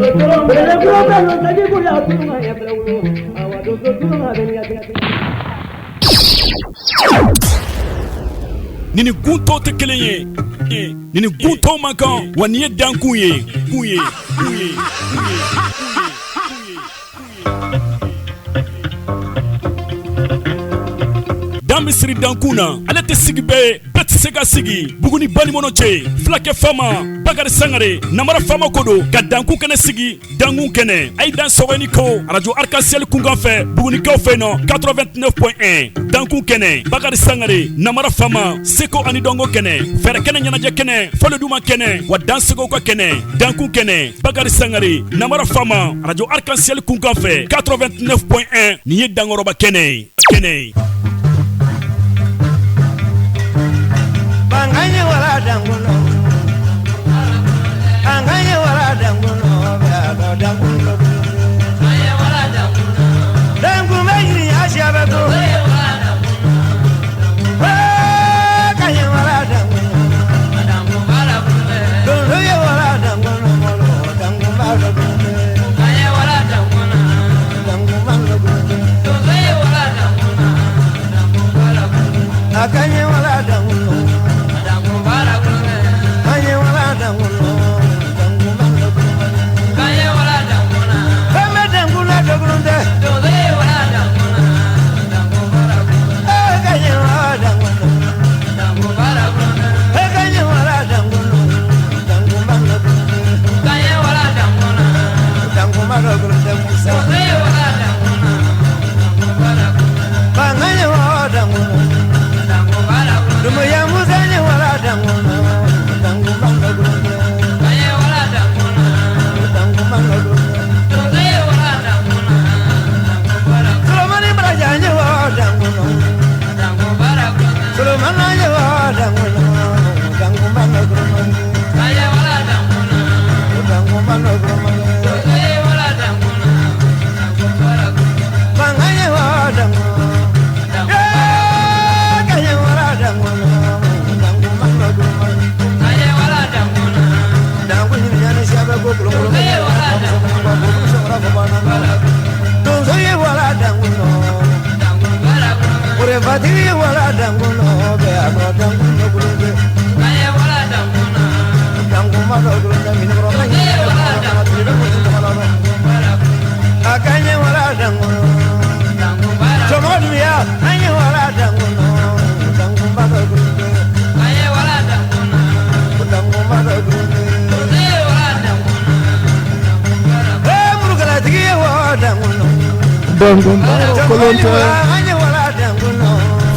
Ni ni gun tɔw tɛ kelen ye, ni ni gun tɔw man kan, wa nin ye dankun ye, kun ye, kun ye. Dan bɛ siri dankun na, ale tɛ sigi bɛɛ ye, bɛɛ tɛ se ka sigi. Buguni banikɔnɔ cɛ, fulakɛ faama Bakari Sangare, namara faama ko don ka dankun kɛnɛ sigi. Dankun kɛnɛ a ye dan sɔgɔ ni ko arajo Arc-en-Ciel kunkan fɛ Bugunikaw fɛ nɔ 89.1 dankun kɛnɛ Bakari Sangare namara faama seko ani dɔnko kɛnɛ fɛɛrɛ kɛnɛ ɲɛnajɛ kɛnɛ fɔli duman kɛnɛ wa dansegow ka kɛnɛ dankun kɛnɛ Bakari Sangare namara faama arajo Arc-en-Ciel kunkan fɛ 89.1 nin ye dankɔrɔba kɛnɛ ye kɛnɛ ye.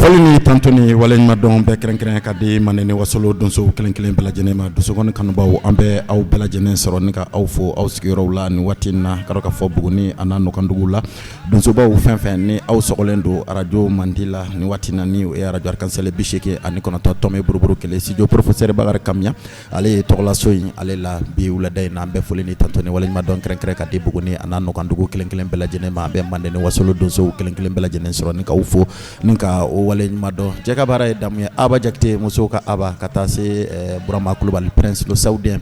Foli ni tanto ni waleɲumandɔn bɛɛ kɛrɛnkɛrɛn ka di Manden ni Wasolo donsow kelen kelen bɛɛ lajɛlen ma. Donsokɔni kanubaw, an bɛ aw bɛɛ lajɛlen sɔrɔ ni ka aw fo aw sigiyɔrɔw la ni waati in na, ka ka fɔ Buguni a n'a nɔkanduguw la, donsobaw fɛn fɛn ni aw sɔgɔlen don arajo mandi la ni waati in na, ni o ye arajo Arc-en-Ciel 89 tɔmi buruburu kelen studio professeur Bakari Kamiya, ale ye tɔgɔlaso in ale la bi wulada in na. An bɛ foli ni tanto ni waleɲumandɔn kɛrɛnkɛrɛn ka di Buguni a n'a nɔkandugu kelen kelen bɛɛ lajɛlen ma. An bɛ Manden ni Wasolo donsow kelen kelen bɛɛ lajɛlen sɔrɔ ni k'aw fo ni ka o waleɲumandɔn. Cɛ ka baara ye damu ye, Aba Jakite musow ka Aba, ka taa se Burama Kulubali prince le saoudien,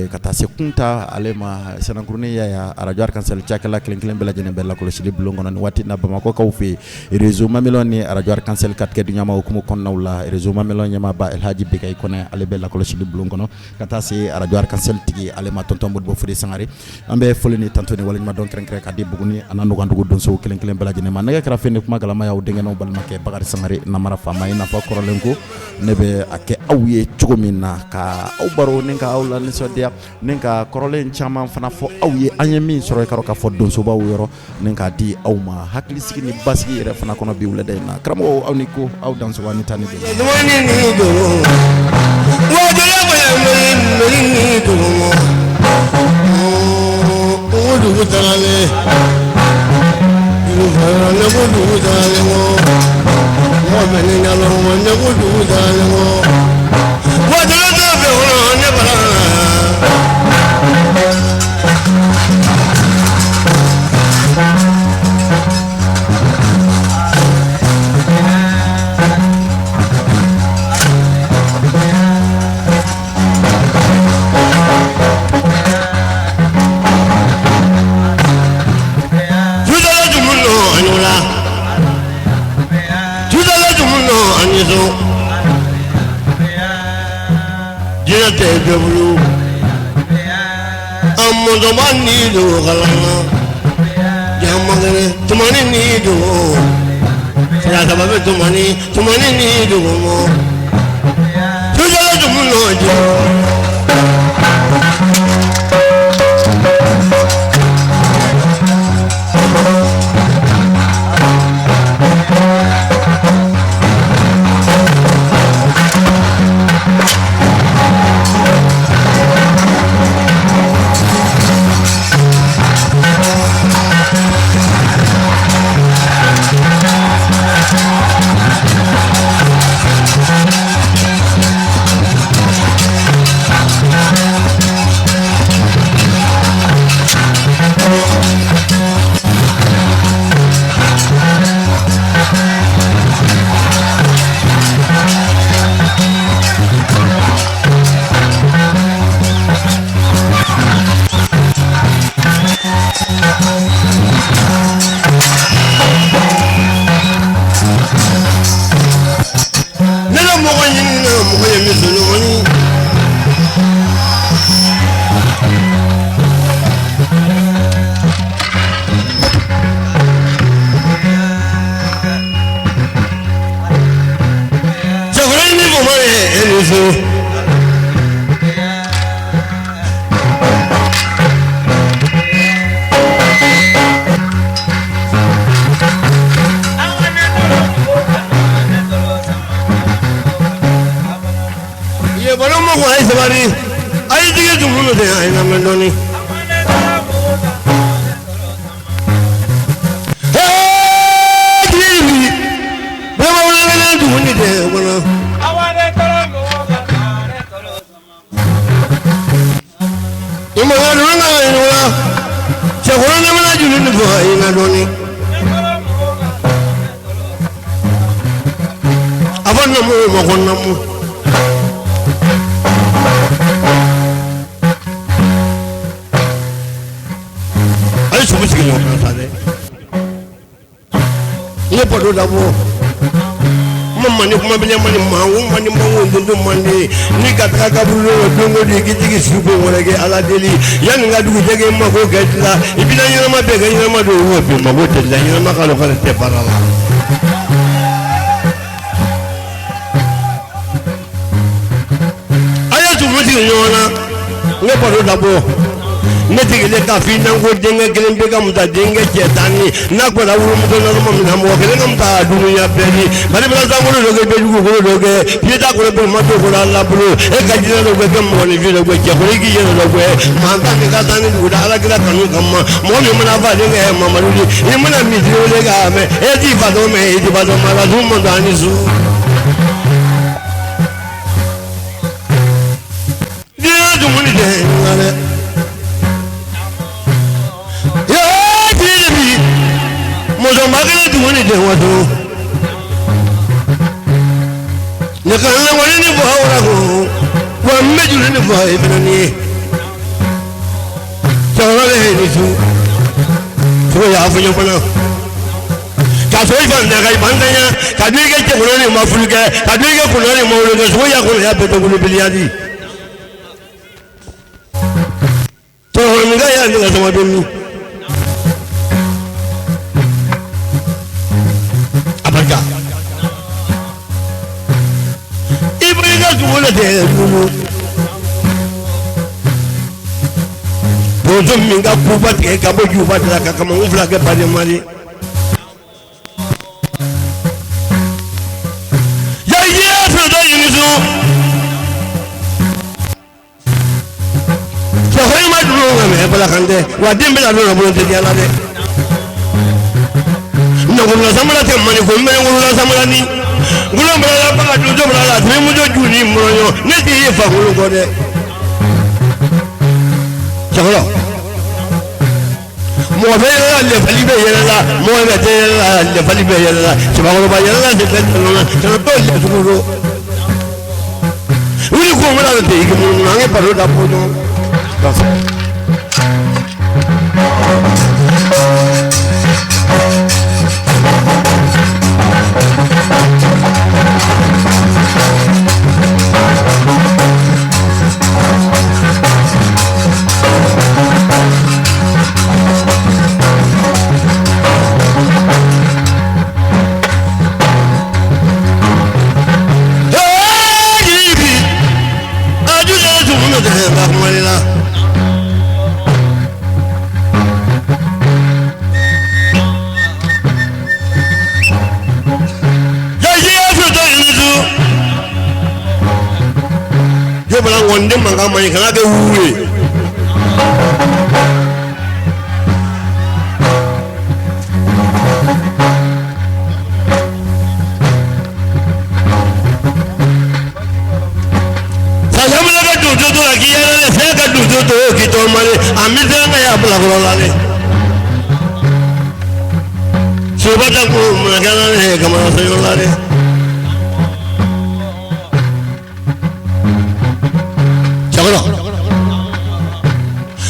ka taa se Kunta ale ma, Sanakurunin Yaya, arajo Arc-en-Ciel cakɛla kelen kelen bɛɛ lajɛlen bɛ lakɔlɔsili bulon kɔnɔ ni waati in na. Bamakɔkaw fɛ yen, réseau Mamelɔn ni arajo Arc-en-Ciel ka tigɛdiɲɔgɔnma hukumu kɔnɔnaw la, réseau Mamelɔn ɲɛmaaba Elhaji Bekayi Kɔnɛ, ale bɛ lakɔlɔsili bulon kɔnɔ, ka taa se arajo Arc-en-Ciel tigi ale ma, tonton Modibo Fode Sangare. An bɛ foli ni tanto ni waleɲumandɔn kɛrɛnkɛrɛn ka di Buguni a n'a nɔkandugu donsow kelen kelen bɛɛ lajɛlen ma. Nɛgɛ kɛrɛfɛ ni kuma galama y'aw denkɛ n'aw balimakɛ Bakari Sangare namara faama ye. I n'a fɔ kɔrɔlen ko ne bɛ a kɛ aw ye cogo min na, ka aw baro ni ka aw la nisɔndiya ni ka kɔrɔlen caman fana fɔ aw ye, an ye min sɔrɔ i ka fɔ donsobaw yɔrɔ ni k'a di aw ma hakilisigi ni basigi yɛrɛ fana kɔnɔ bi wulada in na. Karamɔgɔw, aw ni ko aw dansɔgɔ ni tan ni ye bolo an mɔzɔnba ni dogo kalan na jamakɛnɛ tumani ni dogo sira saba bɛ tumani tumani ni dogo mɔ sojɔla tumu nɔ jɔ. Ne la mɔgɔ ɲini na mɔgɔ ye misɛnnin. Cɛkɔrɔba ni mɔgɔ ye e ni so. Ye balo mɔgɔ a ye sabali a ye jigi dumuni de a ye lamɛn dɔɔni. Hee bɛɛ ma wuli dumuni de kɔnɔ. I ma ka dun ka ɲininka la cɛkɔrɔba ne mana joli nin fɔ a ye na dɔɔni. A fɔ namu ma ko namu. A ye sogo sigi ɲɔgɔn kan sa dɛ. N ye bato dabɔ. Kuma man di kuma bilen man di maa o man di maa o tonton man di ni ka taga kaburu la don o don i k'i jigi su ko wɛrɛ kɛ Ala deli yanni n ka dugu jɛ k'i mako kɛ dilan i bɛna ɲɛnama bɛɛ kɛ ɲɛnama don o bi mako tɛ dilan ɲɛnama ka dɔn k'ale tɛ baara la. A ye tumu sigi ɲɔgɔn na n ye bato dabɔ. Ne sigilen k'a f'i ɲɛna ko denkɛ kelen bɛ ka musa denkɛ cɛ tan ni n'a gbɔdɔ wolomuso naloma min na mɔgɔ kelen ka musa dunuya bɛɛ ni mali bɛna sankolo dɔ kɛ bɛ dugukolo dɔ kɛ pied kɔnɔ bɛ ma to kɔnɔ ala bolo e ka jinɛ dɔ kɛ mɔgɔninfin dɔ kɛ cɛkɔrɔ i k'i yɛrɛ dɔ kɛ maa tan ni ka taa ni dugu da ala kira kanu kama mɔgɔ min mana fa denkɛ Mamadu di i mana misiri wele k'a mɛn e t'i fa tɔgɔ mɛn i t'i ba tɔgɔ mɛn ala su man ani su. Diɲɛ dumuni tɛ nka dɛ. Yaa tile bi musoba kelen dumuni tɛ waso. Ne ka lawale ni fɔ aw la ko wa n bɛ joli ni fɔ e fana ni ye. Cɛkɔrɔba bɛ ni su. Sogo y'a fɔ ɲɔgɔn na. Ka sɔrɔ i fa nana ka i bantanya ka dun i kɛ cɛkɔrɔba ni ma furu kɛ ka dun i kɛ kɔnɔ ni ma wolo kɛ sogo y'a kɔnɔ y'a bɛɛ dɔn beleya di. Tɔrɔminka y'a ne ka sama bɛ min. A barika. I bɛ i ka dugu lajɛ dugu. Bozo min ka kuba tigɛ ka bɔ juba de la ka kamankun fila kɛ baden di. Yayi fɛn dɔ ɲini so. Cɛkɔrɔba ma dun ka mɛ bala kan tɛ wa den bɛna don bolo tɛ diya la dɛ. Nagolola samara tɛ mani ko n bɛ ngolola samara ni. Ngolo bala la baga donso bala la tɛmɛ muso ju ni mɔnɔ ne t'i ye fakolo kɔ dɛ. Cɛkɔrɔba mɔgɔ bɛ yɛlɛ la lɛfali bɛ yɛlɛ la mɔgɔ bɛ tɛ yɛlɛ la lɛfali bɛ yɛlɛ la cɛbakɔrɔba yɛlɛ la tɛ tɛmɛ na cɛbakɔrɔba lɛsugu don. Wuli ko mana tɛ i munumunu an ye baro da bɔ ɲɔgɔn. bila kuma de la. Bala ŋɔni mankan man ɲi kana kɛ wuru ye. Sasa ka don to la k'i yɛrɛ fɛn ka don to k'i tɔ mali a mi se ka y'a bila kɔrɔ la dɛ. Soba ta ko munakɛla ne kamana sɔyɔ la dɛ. Cɛkɔrɔ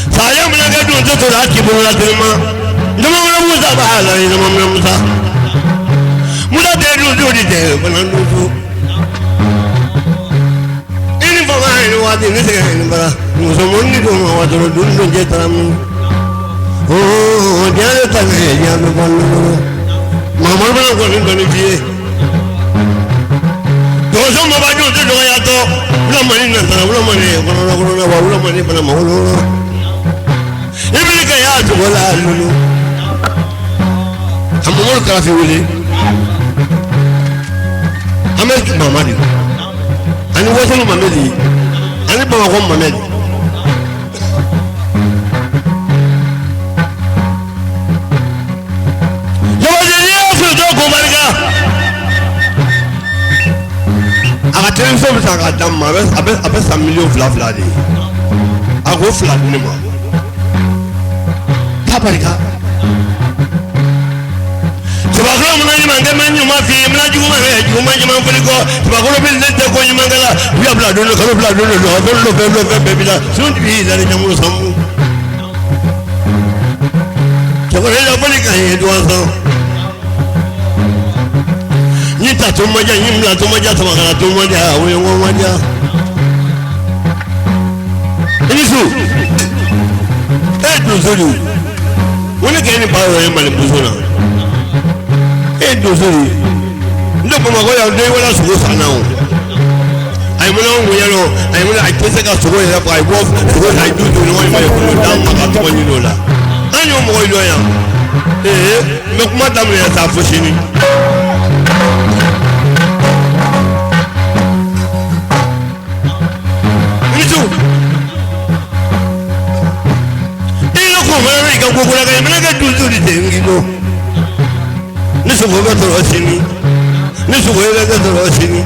saya mana kɛ don to la k'i bolo la telima ndamamana Musa b'a la ndamamana Musa Musa tɛ dun to di tɛ fana dun to i ni fama ni waati ni sɛgɛn ni bara musomanni ni don ma waati dun dun jɛ taara mun diɲɛ bɛ ta kɛ diɲɛ bɛ bɔ Mamadu bɛna kɔni dɔɔni f'i ye. Dɔgɔsɔ mɔba jɔ tɛ dɔgɔya tɔ wula mani nana wula mani kɔnɔna kɔnɔna wa wula mani fana ma wolo i bɛ ka y'a cogo la lulu a Mamadu Karafe wele Amadu Mamadi ani Wasolo Mamadi ani Bamakɔ Mamadi. Jabate n'i y'a sɔrɔ dɔw ko barika. A ka télévision bɛ san k'a d'a ma a bɛ san miliyɔn 2 2 de ye a k'o 2 di ne ma k'a barika. Cɛbakɔrɔ mana ɲuman kɛ n bɛ ɲuman f'i ye n bɛna juguman kɛ juguman ɲuman fɔli kɔ cɛbakɔrɔ bɛ ne tɛ ko ɲuman kɛ la u y'a bila don dɔ kalo bila don dɔ fɛn dɔ fɛn dɔ fɛn bɛɛ b'i la sun b'i la ni jamuru sanmu. Cɛkɔrɔ i la fɔli ka ɲi duwan sɔn. Ni ta to ma diya ni bila to ma diya samakala to ma diya o ye ŋo ma diya. I ni su e ye donso de ye o ne kɛ ni ba yɔrɔ ye Mali boso na e ye donso de ye n tɛ Bamakɔ yan den wala sogo san na o a ye mana ŋonya nɔ a ye mana a tɛ se ka sogo yɛrɛ faga a ye bɔ sogo a ye du don ɲɔgɔn ɲuman ye k'o d'an ma ka tɔgɔ ɲini o la an y'o mɔgɔ jɔ yan ee n bɛ kuma daminɛ sa fo sini. Ni sogo bɛ sɔrɔ sini ni sogo yɛrɛ bɛ sɔrɔ sini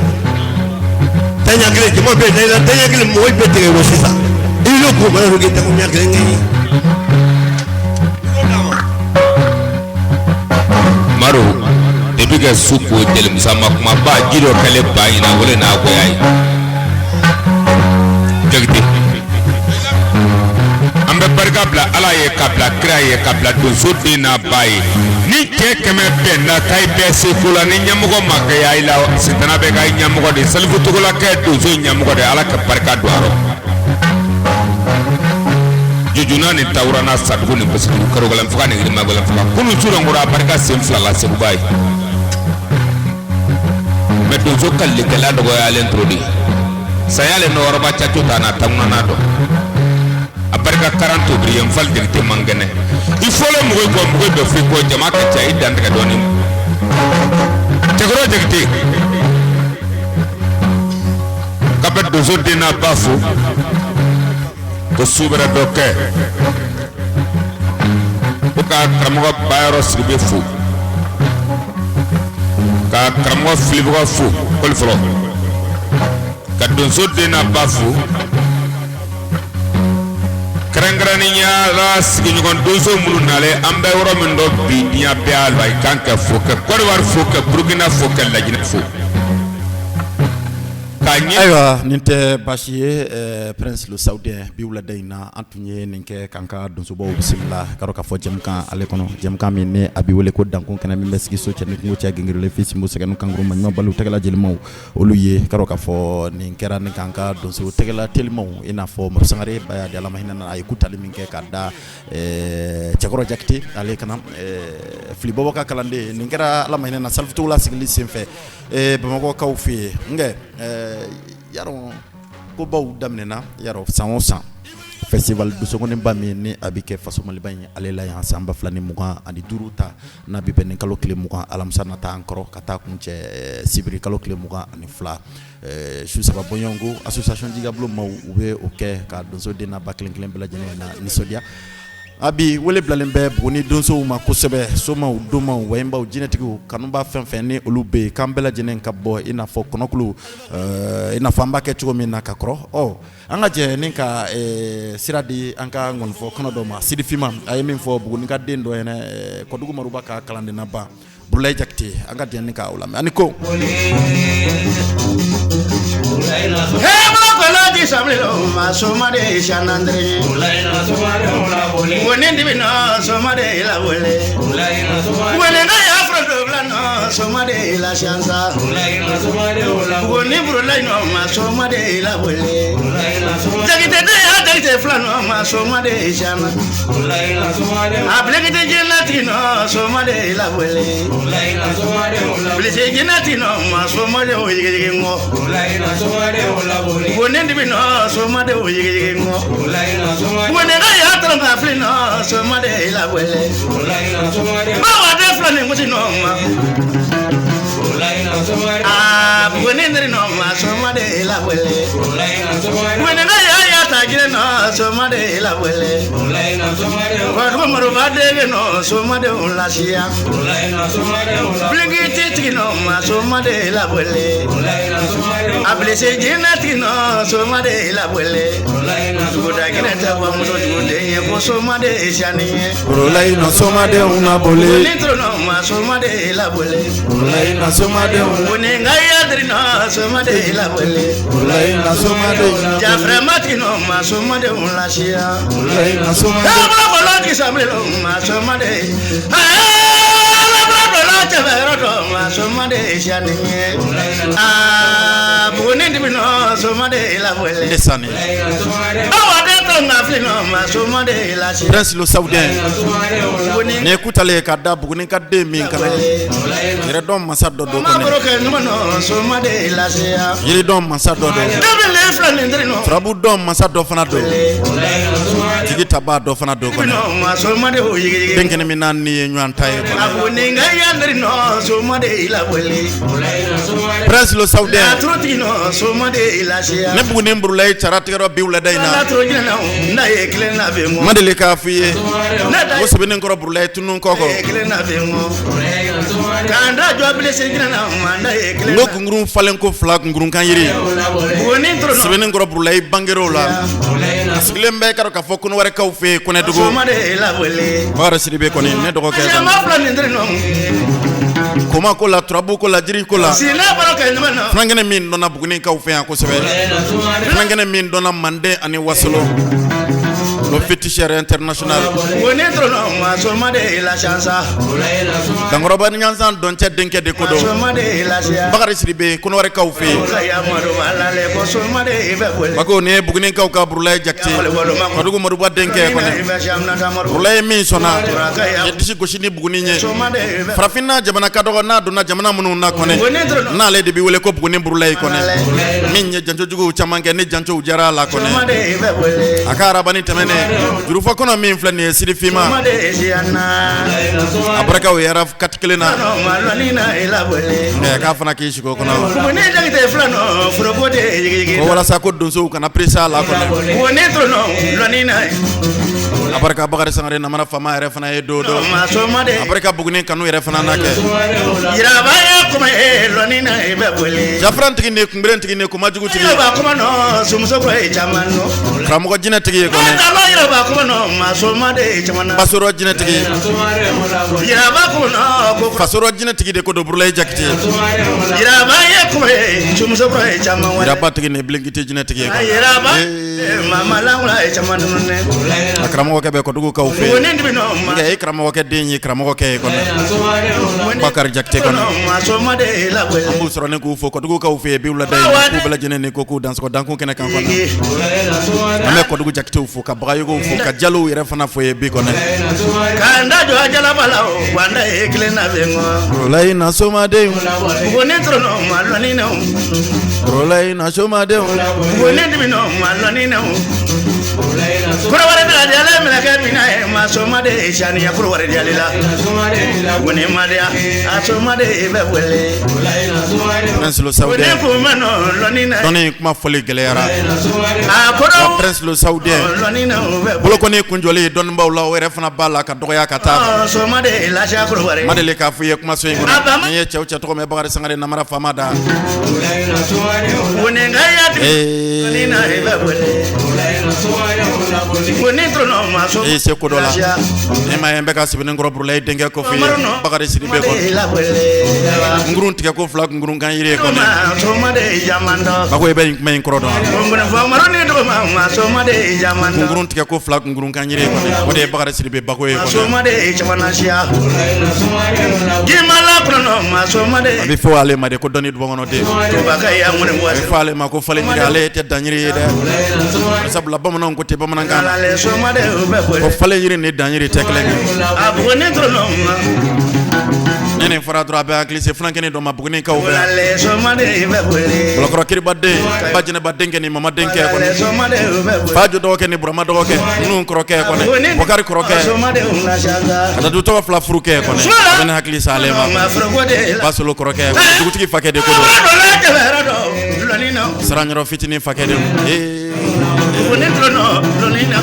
daɲɛ kelen jama bɛ da daɲɛ kelen mɔgɔ bɛ tigɛ o sisan i y'o ko mana kɛ daɲɛ kelen kɛ ye. Maro depuis que su ko jelimusa ma kuma ba ji dɔ kɛlen ba ɲina o de n'a goya ye. Jakite an bɛ barika bila Ala ye ka bila kira ye ka bila donso den n'a ba ye ni cɛ 100 bɛnna k'a ye bɛɛ se ko la ni ɲɛmɔgɔ ma kɛ i la sitana bɛ ka ɲɛmɔgɔ de Salifu Togola kɛ donso ɲɛmɔgɔ de Ala ka barika don a rɔ. Jujuna ni tawurana sadugu ni basidugu karogɛlɛn faga ni yirimagɛlɛn faga kunun su kɔrɔ a barika sen 2 la Seguba ye mɛ donso kalilikɛla dɔgɔyalen trop de saya le nɔrɔba caco ta n'a taŋunana dɔn a barika karan tobiri ye n fali Jakite man kɛnɛ i fɔlɔ mɔgɔ kɔ mɔgɔ bɛ f'i kɔ jama ka ca i dantigɛ dɔɔni Cɛkɔrɔ Jakite ka bɛ donso den n'a ba fo ko su bɛrɛ dɔ kɛ ko ka karamɔgɔ Bayɔrɔ Sidibe fo ka karamɔgɔ Filibuga fo kɔli fɔlɔ ka donso den n'a ba fo kɛrɛnkɛrɛnnenya la sigiɲɔgɔn donso minnu nalen an bɛ yɔrɔ min dɔ bi diɲɛ bɛɛ y'a la i kan ka fo ka Côte d'Ivoire fo ka Burukina fo ka Lajinɛ fo. Ayiwa nin tɛ baasi ye Prince le Saoudien bi wulada in na an tun ye nin kɛ k'an ka donsobaw bisimila ka dɔn k'a fɔ jɛmukan ale kɔnɔ jɛmukan min ni a bɛ wele ko dankun kɛnɛ min bɛ sigi so cɛ ni kungo cɛ gingirili fisimu sɛgɛnu kankuru maɲuman baliw tɛgɛla jelimaw olu ye ka dɔn k'a fɔ nin kɛra ni k'an ka donso tɛgɛla telimaw i n'a fɔ Madu Sangare Baya di Ala ma hinɛ na a ye ku tali min kɛ k'a da Cɛkɔrɔ Jakite ale kana Fili Bɔbɔ ka kalanden nin kɛra Ala ma hinɛ na Salifu Togola sigili senfɛ Bamakɔkaw fɛ yen nka yarɔ Kobaw daminɛna yarɔ san o san festival Donsokoniba min ni a bɛ kɛ faso Maliba in ale la yan san 2025 ta n'a bɛ bɛn ni kalo tile 20 alamisa nata an kɔrɔ ka taa kuncɛ sibiri kalo tile 22 su saba bɔɲɔgɔnko association Jigabulon maaw u bɛ o kɛ ka donso den n'a ba kelen kelen bɛɛ lajɛlen na nisɔndiya. A bi wele bilalen bɛ Buguni donsow ma kosɛbɛ, somaw, domaw, wayinbaw, jinɛtigiw, kanuba fɛn fɛn ni olu bɛ yen k'an bɛɛ lajɛlen ka bɔ i n'a fɔ kɔnɔkulu, i n'a fɔ an b'a kɛ cogo min na ka kɔrɔ. Ɔ an ka jɛ ni ka sira di an ka nkɔnifɔ kɔnɔ dɔ ma, Sidi Finman, a ye min fɔ Buguni ka den dɔ ɲɛna, Kɔdugu Maruba ka kalandennaba Burulayi Jakite, an ka jɛ ni ka o lamɛn ani ko A bilakite jinɛtigi nɔ soma de la wele bilisi jinɛtigi nɔ ma soma de o yigiyigi ŋɔ ko ne dibi nɔ soma de o yigiyigi ŋɔ ko ne ka y'a tɔrɔ ka fili nɔ soma de la wele bawa de fila ni gosi nɔ ma aa ko ne niri nɔ ma soma de la wele ko ne ka y'a y'a ta jinɛ nɔ soma de la wele Kɔdugu Maruba dege nɔ soma de lasiya bilikiti tigi nɔ ma soma de la wele a bilisi jinɛtigi nɔ soma de la wele duguda jinɛ tɛ wa muso duguden ye ko soma de sani ye Burulayi na somadenw na boli ni toro nɔ ma soma de la wele Burulayi na somadenw ko ni nka yadiri nɔ soma de la wele Burulayi na somadenw na jafrɛ matigi nɔ ma soma de lasiya Burulayi na somadenw Kɔlɔtigi sabali ma soma de cɛbɛ dɔ ma soma de sani ye aa Buguni dibi nɔ soma de la wele ne sani awa de tɔ nka fili nɔ ma soma de la si Prince le Saoudien Buguni nin ye kutale ye ka da Buguni ka den min kana yɛrɛdɔn masa dɔ don ma kɔnɔ baro kɛ ɲɔgɔn nɔ soma de la siya yiridɔn masa dɔ don dabile fila nin teri nɔ turabu dɔn masa dɔ fana don jigi tabaa dɔ fana don dibi kɔnɔ nɔ ma soma de o yigiyigi den kɛnɛ min n'a ni ye ɲɔgɔn ta ye a kɔnɔ ko ni nka yandiri nɔ soma de la wele Prince le Saoudien Laturutigi nɔ soma de la siya ne Buguni Burulayi cara tigɛrɔ bi wulada in na Laturu jinɛ na ye kelen na bɛ n ŋɔ ma deli k'a f'i ye ne da o sɛbɛnnen kɔrɔ Burulayi tunun kɔ kɔ ye kelen na bɛ ŋɔ k'an da jɔ bilisi jinɛ na ma da ye n kelen ko na kunkurun falen ko fila kunkurun kan yiri Buguni toro nɔ sɛbɛnnen kɔrɔ Burulayi bangerew la a sigilen bɛ k'a dɔn k'a fɔ Kɔnɔwarɛkaw fɛ yen Kɔnɛdugu soma de la wele Bakari Sidibe kɔni ne dɔgɔkɛ Sɛma fila nin teri nɔ koma ko la turabu ko la jiri ko la sinɛ baro kɛ ɲɔgɔn nɔ funankɛnɛ min dɔnna Bugunikaw fɛ yan kosɛbɛ funankɛnɛ min dɔnna Manden ani Wasolo le féticheur international Buguni toro nɔ ma soma de la siyansa dankɔrɔba ni ɲansan dɔncɛ denkɛ de ko don soma de la siya Bakari Sidibe Kɔnɔwarɛkaw fɛ yen ka yamadu alale ko soma de bɛ wele Bako nin ye Bugunikaw ka Burulayi Jakite Kɔdugu Maruba denkɛ kɔni Burulayi min sɔnna ye disi gosi ni Buguni ye farafinna jamana ka dɔgɔ n'a donna jamana minnu na kɔni n'ale de bɛ wele ko Buguni Burulayi kɔni min ye jancojuguw caman kɛ ni jancow jara a la kɔni a ka arabani tɛmɛnen jurufɔ kɔnɔ min filɛ nin ye Sidi Finman a barikaw yɛrɛ kati kelen na k'a fana k'i sigi o kɔnɔ ko walasa ko donsow kana pressé a la kɔni a barika Bakari Sangare namara faama yɛrɛ fana ye don dɔ a barika Buguni kanu yɛrɛ fana na kɛ jafaran tigi ni kunberen tigi ni komajugu tigi karamɔgɔ jinɛ tigi ye kɔni basorɔ jinɛ tigi fasorɔ jinɛ tigi de ko don Burulayi Jakite yiraba tigi ni bilenkite jinɛ tigi ye kɔni a karamɔgɔ karamɔgɔkɛ bɛ Kɔdugukaw fɛ yen, nka e karamɔgɔkɛ den ye karamɔgɔkɛ ye kɔni, Bakari Jakite kɔni, an b'u sɔrɔ ni k'u fo Kɔdugukaw fɛ yen bi wulada in na, k'u bɛɛ lajɛlen ni ko k'u dansɔgɔ dankun kɛnɛ kan kɔni, an bɛ Kɔdugu Jakitew fo ka Bagayogow fo ka Jalow yɛrɛ fana fo yen bi kɔni. K'an da jɔ jalaba la o, wanda ye kelen na bɛ ŋɔ. Burulayi na somadenw. Buguni tɔrɔ ma lɔnni na o. Burulayi na somadenw. Buguni dimi nɔ ma lɔnni na o. Kɔrɔwari bila jale minɛ kɛ mina ye ma soma de saniya kɔrɔwari jale la. Buguni madiya a soma de bɛ wele. Prince le Saoudien. Buguni kuma nɔ lɔnni na. Dɔnni kuma fɔli gɛlɛyara. A kɔrɔ. Prince le Saoudien. Lɔnni na o bɛ. Bolokɔni kunjɔli dɔnnibaw la o yɛrɛ fana b'a la ka dɔgɔya ka taa. Soma de lasiya kɔrɔwari. Ma deli k'a fɔ i ye kumaso in kɔnɔ. N'i ye cɛw cɛ tɔgɔ mɛn Bakari Sangare Namara Faama da. Buguni ka ya lɔnni na i bɛ wele. Buguni tɔrɔ ma so. E ye se ko dɔ la. Ne ma ye n bɛ ka Sebenikɔrɔ Burulayi denkɛ ko f'i ye. Bakari Sidibe kɔni. Nkurun tigɛ ko fila nkurun kan yiri ye kɔni. Soma de jamandɔ. Bako i bɛ nin kuma in kɔrɔ dɔn. Buguni fɔ ni dɔgɔ ma soma de jamandɔ. Nkurun tigɛ ko fila nkurun kan yiri ye kɔni. O de ye Bakari Sidibe Bako ye kɔni. Soma de jamana siya. Jimala kɔnɔ ma soma de. A bɛ fɔ ale ma de ko dɔnni dubakɔnɔden. Tubaka ya ŋuni A bɛ fɔ ale ma ko falen jiri ale tɛ danjiri ye dɛ. Sabula bamananw ko ten bamanankan na. Alale soma de bɛ Ko wele. falen jiri ni danjiri tɛ kelen ye. A Buguni tɔrɔ ma. Ne nin fɔra dɔrɔn a bɛ hakili se funankɛnin dɔ ma Bugunikaw fɛ. Alale soma de bɛ wele. Bolokɔrɔ kiribaden ba jɛnɛba denkɛ ni mama denkɛ Alale kɔni. soma de bɛ wele. Fajo dɔgɔkɛ ni Burama dɔgɔkɛ ninnu kɔrɔkɛ kɔni. Bɔkari kɔrɔkɛ. Soma de lasiya. Ka taa du tɔgɔ fila furu kɛ kɔni. A bɛ ne hakili s'ale ma. Ma foroko de la. Basolo kɔrɔkɛ dugutigi fakɛ de ko don. Lɔnni na. Saraɲɔrɔ fitinin fakɛ de don. Ee Buguni tɔrɔ lɔnni na.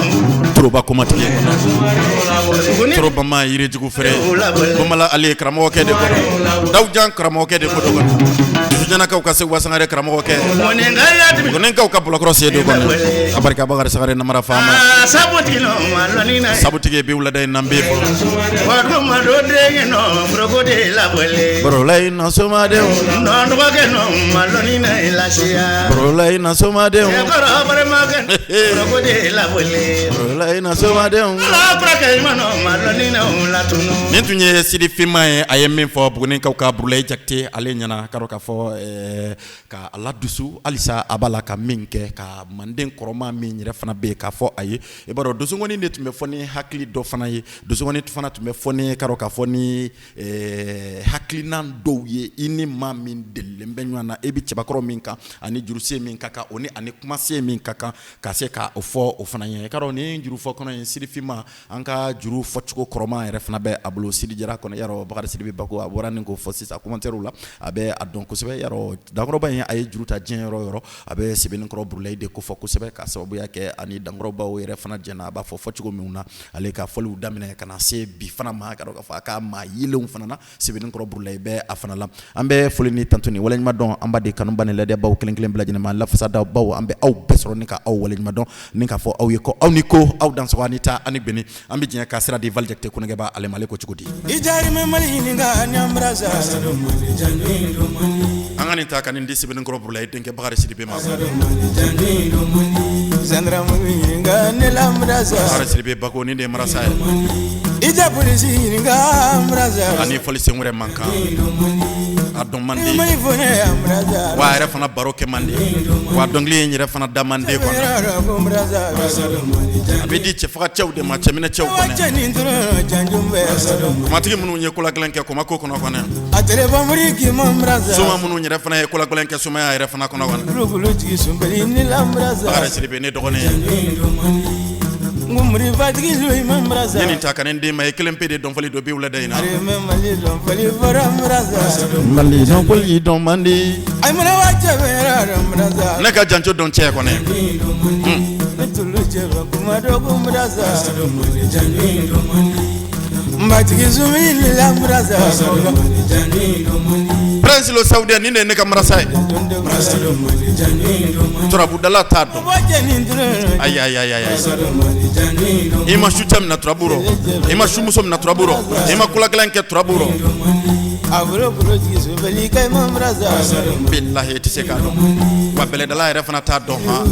Toroba komatigi ye kɔni. Buguni Toroba ma yirijugu feere. Bamala ale karamɔgɔkɛ de ko don. Dawujan karamɔgɔkɛ de ko don kɔni. Dusujanakaw ka Segu Sangare karamɔgɔkɛ. Buguni ka ya dimi. Bugunikaw ka Bolokɔrɔ sedu kɔni. A barika Bakari Sangare Namara Faama. Aa sabutigi nɔ ma lɔnni na. Sabutigi bi wulada in na n b'e fo. Wago ma do denkɛ nɔ foroko de la wele. Burulayi na somadenw. Nɔ dɔgɔkɛ nɔ ma lɔnni na lasiya. Burulayi na somadenw. Cɛkɔrɔ balimakɛ foroko de la wele. Burulayi na somadenw. Ala kɔrɔkɛ ɲuman nɔ ma lɔnni na latunu. Nin tun ye Sidi Finman ye a ye min fɔ Bugunikaw ka Burulayi Jakite ale ɲɛna ka dɔn k'a fɔ ka a la dusu halisa a b'a la ka min kɛ ka manden kɔrɔma min yɛrɛ fana bɛ yen k'a fɔ a ye i b'a dɔn donsokɔni de tun bɛ fɔ ni hakili dɔ fana ye donsokɔni fana tun bɛ fɔ ni ka dɔn k'a fɔ ni hakilina dɔw ye i ni maa min delilen bɛ ɲɔgɔn na e bɛ cɛbakɔrɔ min kan ani jurusen min ka kan o ni ani kumasen min ka kan ka se ka o fɔ o fana ye i ka dɔn ni juru fɔ kɔnɔ in Sidi Finman an ka juru fɔcogo kɔrɔma yɛrɛ fana bɛ a bolo Sidi Jara kɔnɔ yarɔ Bakari Sidibe Bako a bɔra nin k'o fɔ sisan commentaire la a bɛ a dɔn kosɛbɛ yarɔ dankɔrɔba in a ye juru ta diɲɛ yɔrɔ o yɔrɔ a bɛ Sebenikɔrɔ Burulayi de kofɔ kosɛbɛ ka sababuya kɛ ani dankɔrɔbaw yɛrɛ fana jɛna a b'a fɔ fɔcogo min na ale ka fɔliw daminɛ ka na se bi fana ma ka dɔn k'a fɔ a ka maa yelenw fana na Sebenikɔrɔ Burulayi bɛ a fana la an bɛ foli ni tantu ni waleɲuman dɔn an b'a di kanuba ni ladiyabaw kelen kelen bɛɛ lajɛlen ma lafasadabaw an bɛ aw bɛɛ sɔrɔ ni ka aw waleɲuman dɔn ni k'a fɔ aw ye ko aw ni ko aw dansɔgɔ ani ta ani bɛn an bɛ diɲɛ ka sira di Val Jakite Konegɛba ale ma ale ko cogo di an ka nin ta ka nin di Sebenikɔrɔ Burulayi denkɛ Bakari Sidibe ma Bakari Sidibe Bako nin de ye marasa ye ani fɔli sen wɛrɛ man kan a dɔn man di wa a yɛrɛ fana baro kɛ man di wa dɔnkili in yɛrɛ fana da man di kɔnɔ a bɛ di cɛfaga cɛw de ma cɛminɛ cɛw kɔnɔ kumatigi minnu ye kolagɛlɛn kɛ koma ko kɔnɔ kɔnɔ soma minnu yɛrɛ fana ye kolagɛlɛn kɛ somaya yɛrɛ fana kɔnɔ kɔnɔ Bakari Sidibe ne dɔgɔnin ye ne nin ta ka nin den ma ye kelen pe de dɔnfɔli dɔ bi wulada in na Mali dɔnfɔli dɔn man di ne ka janjo dɔn cɛ kɔnɔ Prince le Saoudien nin de ye ne ka marasa ye turabudala t'a dɔn ayi ayi ayi ayi i ma su cɛ minɛ turabu rɔ i ma su muso minɛ turabu rɔ i ma kolagɛlɛn kɛ turabu rɔ Bilahi i tɛ se k'a dɔn wa bɛlɛdala yɛrɛ fana t'a dɔn han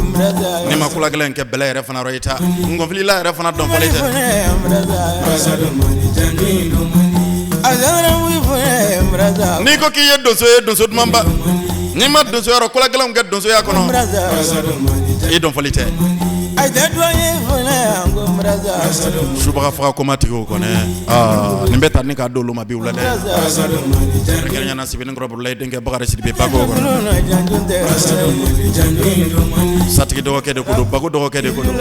n'i ma kolagɛlɛn kɛ bɛlɛ yɛrɛ fana rɔ i t'a ngɔnfilila yɛrɛ fana dɔn fɔlen tɛ. N'i ko k'i ye donso ye donso dumanba n'i ma donso yɔrɔ kolagɛlɛnw kɛ donsoya kɔnɔ i dɔn fɔli tɛ. Subaga faga ko ma tigiw kɔnɛ nin bɛ ta ni k'a d'olu ma bi wula dɛ kɛrɛnkɛrɛnnenya la Sebenikɔrɔ Burulayi denkɛ Bakari Sidibe Bago kɔnɔ satigi dɔgɔkɛ de ko don Bago dɔgɔkɛ de ko don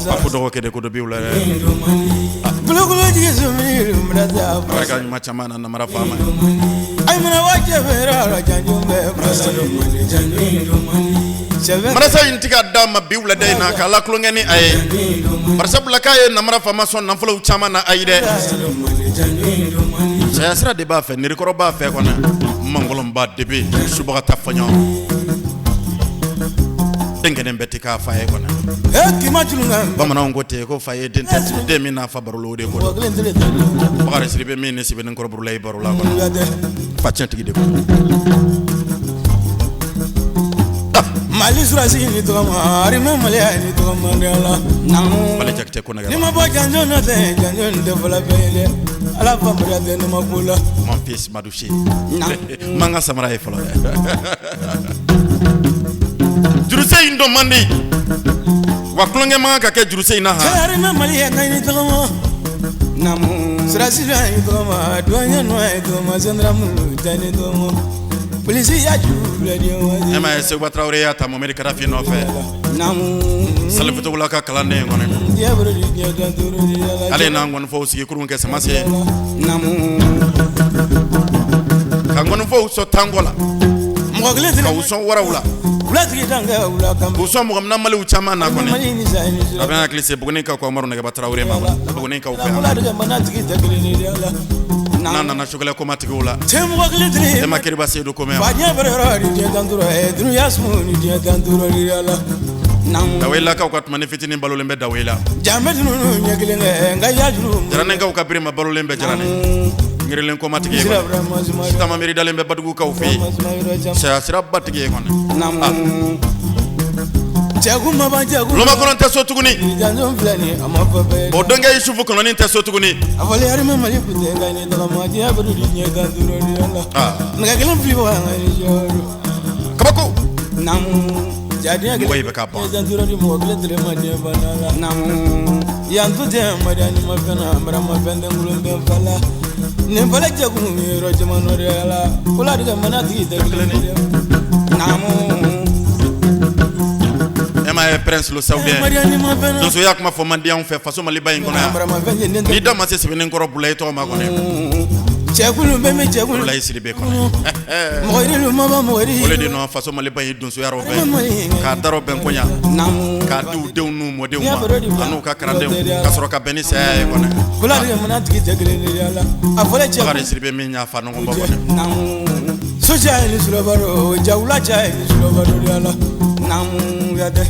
Papu dɔgɔkɛ de ko don bi wula dɛ barika ɲuman caman na namara faama marasa in tɛ ka d'a ma bi wulada in na k'a la tulonkɛ ni a ye barisabula k'a ye namara faama sɔn nafolow caman na ayi dɛ saya sira de b'a fɛ nerikɔrɔ b'a fɛ kɔnɔ mangolonba de bɛ subaga ta faɲɔ den kelen bɛɛ tɛ k'a fa ye kɔnɔ bamananw ko ten ko fa ye den tɛ den min n'a fa baro o de ko Bakari Sidibe min ni Sebenikɔrɔ Burulayi baro la kɔnɔ fa tiɲɛtigi de ko Mali sɔrɔdasi ni tɔgɔma armée malienne ni tɔgɔma la Bale Jakite ko ni ma bɔ janjo nɔ tɛ janjo nin tɛ fɔlɔ fɛn ye dɛ Ala faamuya tɛ ne ma ko la mon fils Madouché man ka samara ye fɔlɔ dɛ juruse in dɔn man di wa tulonkɛ man kan ka kɛ juruse in na han armée malienne ni tɔgɔma sɔrɔdasi ni tɔgɔma douanier ni tɔgɔma gendarme ni tɔgɔma polisi ya e ma ye Seguba Tarawele y'a ta Mohamed Kadafi nɔfɛ Salifu Togola ka kalanden kɔni ale n'a ngɔnifɔw sigi kurun kɛ sama se ka ngɔnifɔw sɔn tankɔ la mɔgɔ kelen ka u sɔn waraw la k'u sɔn mɔgɔ minɛ maliw caman na kɔni a bɛ hakili se Buguni ka Umaru Nɛgɛba Tarawele ma Buguni kaw fɛ n'a nana sokɛlɛ koma tigiw la e ma Kiriba Seyidu ko mɛn Dawelakaw ka tumani fitinin balolen bɛ Dawela Jaranɛkaw ka Birima balolen bɛ Jaranɛ Ngirilen koma tigi ye kɔni Sitama miiri dalen bɛ Badugukaw fɛ yen saya sira batigi ye kɔni Lomakɔnɔ tɛ so tuguni o denkɛ Yusufu kɔnɔni tɛ so tuguni kabako mɔgɔ bɛ ka ban yan nin yɔrɔ la tigi e ma ye Prince le Saoudien donsoya kuma fɔ man di anw fɛ faso Maliba in kɔnɔ yan n'i da ma se Sebenikɔrɔ Bulayi tɔgɔ ma kɔni cɛkulu bɛ min cɛkulu Bulayi Sidibe kɔni o de nɔ faso Maliba in donsoya rɔ bɛn k'a darɔ bɛn koɲa k'a di u denw n'u mɔdenw ma an'u ka kalandenw ka sɔrɔ ka bɛn ni saya ye kɔni Bakari Sidibe min y'a fa nɔgɔn bɔ kɔni so ni sulabaro jawula cɛ ni sulabaro la naamu tɛ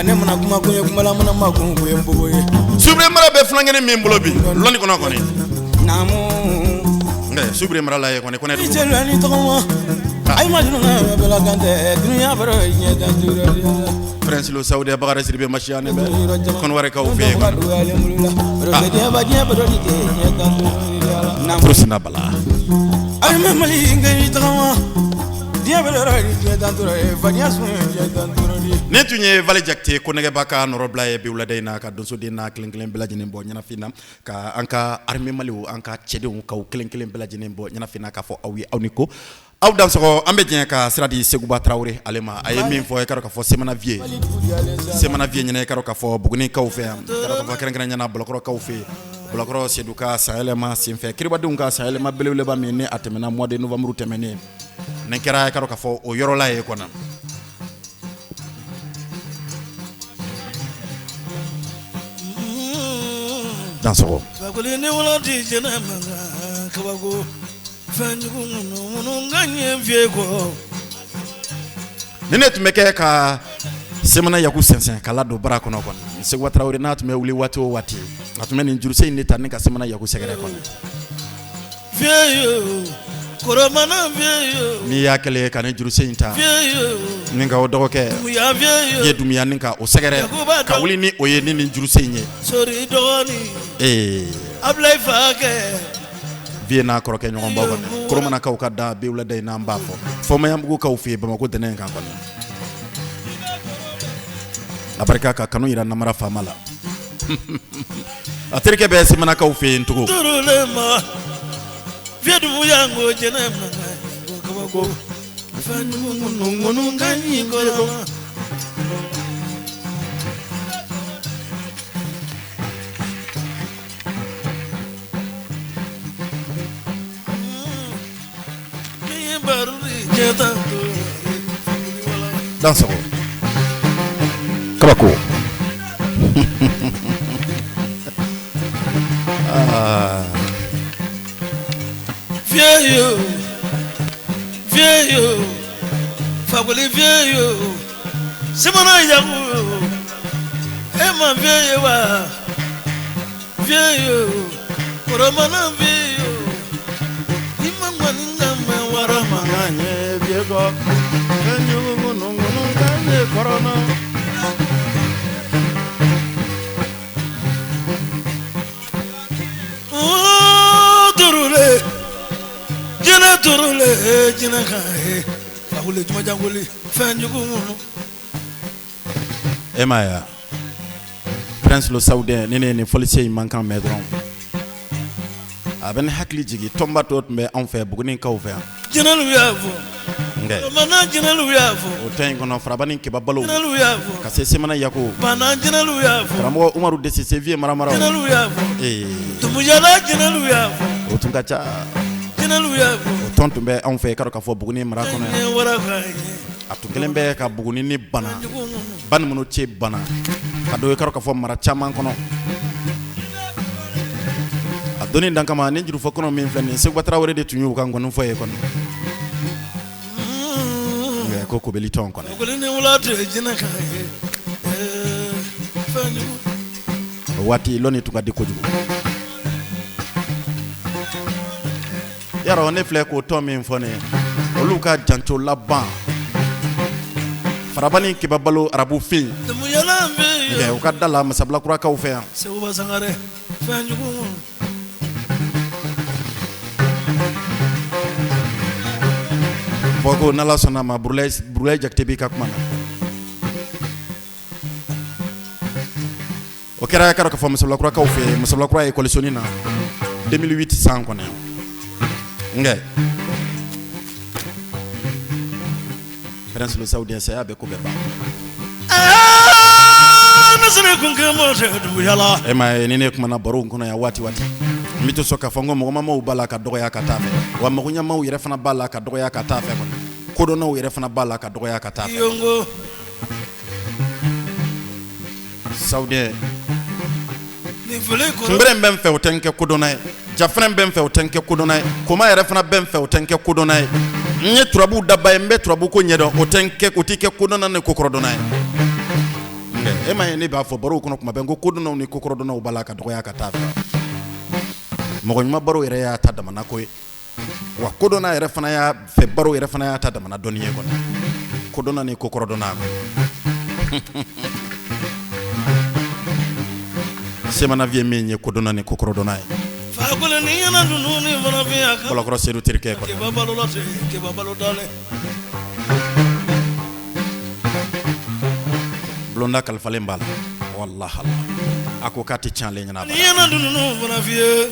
ne mana kuma kun ye kuma la mana ma kun ye npogo ye Subure mara bɛ funankɛnin min bolo bi lɔnni kɔnɔ kɔni naamu Subure mara la ye kɔni kɔnɛ dugu cɛ ni tɔgɔma ayi ma dunu bɛɛ la kan tɛ dunuya baro ɲɛ dan duuru Prince le Saoudien Bakari Sidibe Masiya ne bɛ Kɔnɔwarikaw fɛ yen kɔni Furusina Bala ayi ma Mali nka tɔgɔma diɲɛ bɛ yɔrɔ diɲɛ dan duuru ye fadenya sun diɲɛ dan duuru Nin tun ye Vali Jakite Konɛgɛba ka nɔrɔbila ye bi wulada in na ka donsoden n'a kelen kelen bɛɛ lajɛlen bɔ ɲɛnafin na ka an ka armée Maliw an ka cɛdenw k'aw kelen kelen bɛɛ lajɛlen bɔ ɲɛnafin na k'a fɔ aw ye aw ni ko aw dansɔgɔ an bɛ jɛ ka sira di Seguba Tarawele ale ma a ye min fɔ i ka dɔn k'a fɔ Semana Vieux Semana Vieux ɲɛna i ka dɔn k'a fɔ Bugunikaw fɛ yan i ka dɔn k'a fɔ kɛrɛnkɛrɛnnenya la Bilakɔrɔkaw fɛ yen Bilakɔrɔ Sedu ka sanyɛlɛma senfɛ kiribadenw ka sanyɛlɛma belebeleba min ni a tɛmɛna mois de novembre tɛmɛnen nin kɛra i ka dɔn k'a fɔ o yɔrɔ la yen kɔnɔ dansɔgɔ Fakoli ni wolo di jɛnɛ mankan kabako fɛn jugu minnu minnu ka ɲɛ fiye kɔ ni ne tun bɛ kɛ ka Semana Yaku sɛnsɛn k'a ladon bara kɔnɔ kɔni. Seguba Tarawele n'a tun bɛ wuli waati o waati, a tun bɛ nin juruse in de ta ni ka Semana Yaku sɛgɛrɛ kɔni. N'i y'a kɛlen ka nin juruse in ta ni ka o dɔgɔkɛ ye Dunbiya ni ka o sɛgɛrɛ ka wuli ni o ye ni nin juruse in ye. Ee Vieux n'a kɔrɔkɛ ɲɔgɔnbaw kɔni, Koromanakaw ka da bi wulada in n'an b'a fɔ Fɔmayanbugukaw fɛ yen Bamakɔ dɛnɛn kan kɔni. A barika ka kanu yira namara faama la. A terikɛ bɛ Semanakaw fɛ yen tugun. Dansɔgɔ kabako aa Vieux vieux Fakoli vieux Semana Yaku e ma vieux ye wa vieux Kɔrɔmana vieux i ma ŋɔni lamɛn wara mankan ye vieux kɔ fɛn jugu minnu minnu kan ye kɔrɔna. Turule jinɛ turule jinɛ kan ye Fakoli Jumajankoli fɛn jugu minnu. E m'a ye wa Prince le Saoudien ni ne ye nin fɔlisen in mankan mɛn dɔrɔn a bɛ ne hakili jigin tɔnba dɔ tun bɛ anw fɛ Bugunikaw fɛ yan. Jinɛlu y'a fɔ. Nkɛ. Bana jinɛlu y'a fɔ. O tɔn in kɔnɔ Farabani Keba Balo. Jinɛlu y'a fɔ. Ka se Semana Yako. Bana jinɛlu y'a fɔ. Karamɔgɔ Umaru Desise vieux Maramaraw. Jinɛlu y'a fɔ. Ee. Tumujala jinɛlu y'a fɔ. O tun ka ca. Jinɛlu y'a fɔ. O tɔn tun bɛ anw fɛ i ka dɔn k'a fɔ Buguni mara kɔnɔ yan. Ye wara kan ye. A tun kɛlen bɛ ka Buguni ni Bana Banikɔnɔ cɛ Bana ka don i ka dɔn k'a fɔ mara caman kɔnɔ. A donni dan kama ni jurufɔ kɔnɔ min filɛ nin ye Seguba Tarawele de tun y'u ka nkɔni fɔ ye kɔni. Nka ko kobeli tɔn kɔnɔ. Fakoli ni wula tɛ jinɛ kan ye. Fɛn jugu. O waati lɔnni tun ka di kojugu. Yarɔ ne filɛ k'o tɔn min fɔ nin ye olu ka janto laban Farabani Keba Balo arabu fin Tumujala nka vieux u ka da la Masabilakurakaw fɛ yan. Seguba Sangare fɛn jugu. Fɔ ko n'Ala sɔnna a ma Burulayi Jakite b'i ka kuma na. O kɛra ka dɔn k'a fɔ Masabilakurakaw fɛ yen Masabilakura ekɔlisonin na 2008 san kɔnɔ yan. Nka Prince le Saoudien saya bɛ ko bɛɛ ban. Ne sini kun kɛ mɔ tɛ duguyala. E m'a ye ni ne kumana baro in kɔnɔ yan waati waati n bɛ to sɔn k'a fɔ n ko mɔgɔmamaw b'a la ka dɔgɔya ka taa fɛ wa magoɲamaw yɛrɛ fana b'a la ka dɔgɔya ka taa fɛ kɔni kodɔnnaw yɛrɛ fana b'a la ka dɔgɔya ka taa fɛ. Yongo. Saoudien Nin fili kɔrɔ. Kunbere bɛ n fɛ o tɛ n kɛ kodɔnna ye jafɛrɛn bɛ n fɛ o tɛ n kɛ kodɔnna ye koma yɛrɛ fana bɛ n fɛ o tɛ n kɛ kodɔnna ye n ye turabu daba ye n bɛ turabu ko ɲɛdɔn o tɛ n kɛ o t'i kɛ kodɔnna ni kokɔrɔdɔnna ye. Nka e m'a ye ne b'a fɔ barow kɔnɔ kuma bɛɛ n ko kodɔnnaw ni kokɔrɔdɔnnaw b'a la ka dɔgɔya ka taa fɛ mɔgɔ ɲuman baro yɛrɛ y'a ta damana ko ye wa kodɔnna yɛrɛ fana y'a fɛ baro yɛrɛ fana y'a ta damana dɔnni ye kɔni kodɔnna ni kokɔrɔdɔnna Semana vieux min ye kodɔnna ni kokɔrɔdɔnna ye Fakoli ni ɲɛna dunun ni fana bɛ a kan. Kɔlɔkɔrɔ Sedu terikɛ kɔni Keba balo la ten Keba balo dalen. Bulonda kalifalen b'a la walahi a ko k'a tɛ tiɲɛ ale ɲɛna Ni ɲɛna dunun fana f'i ye.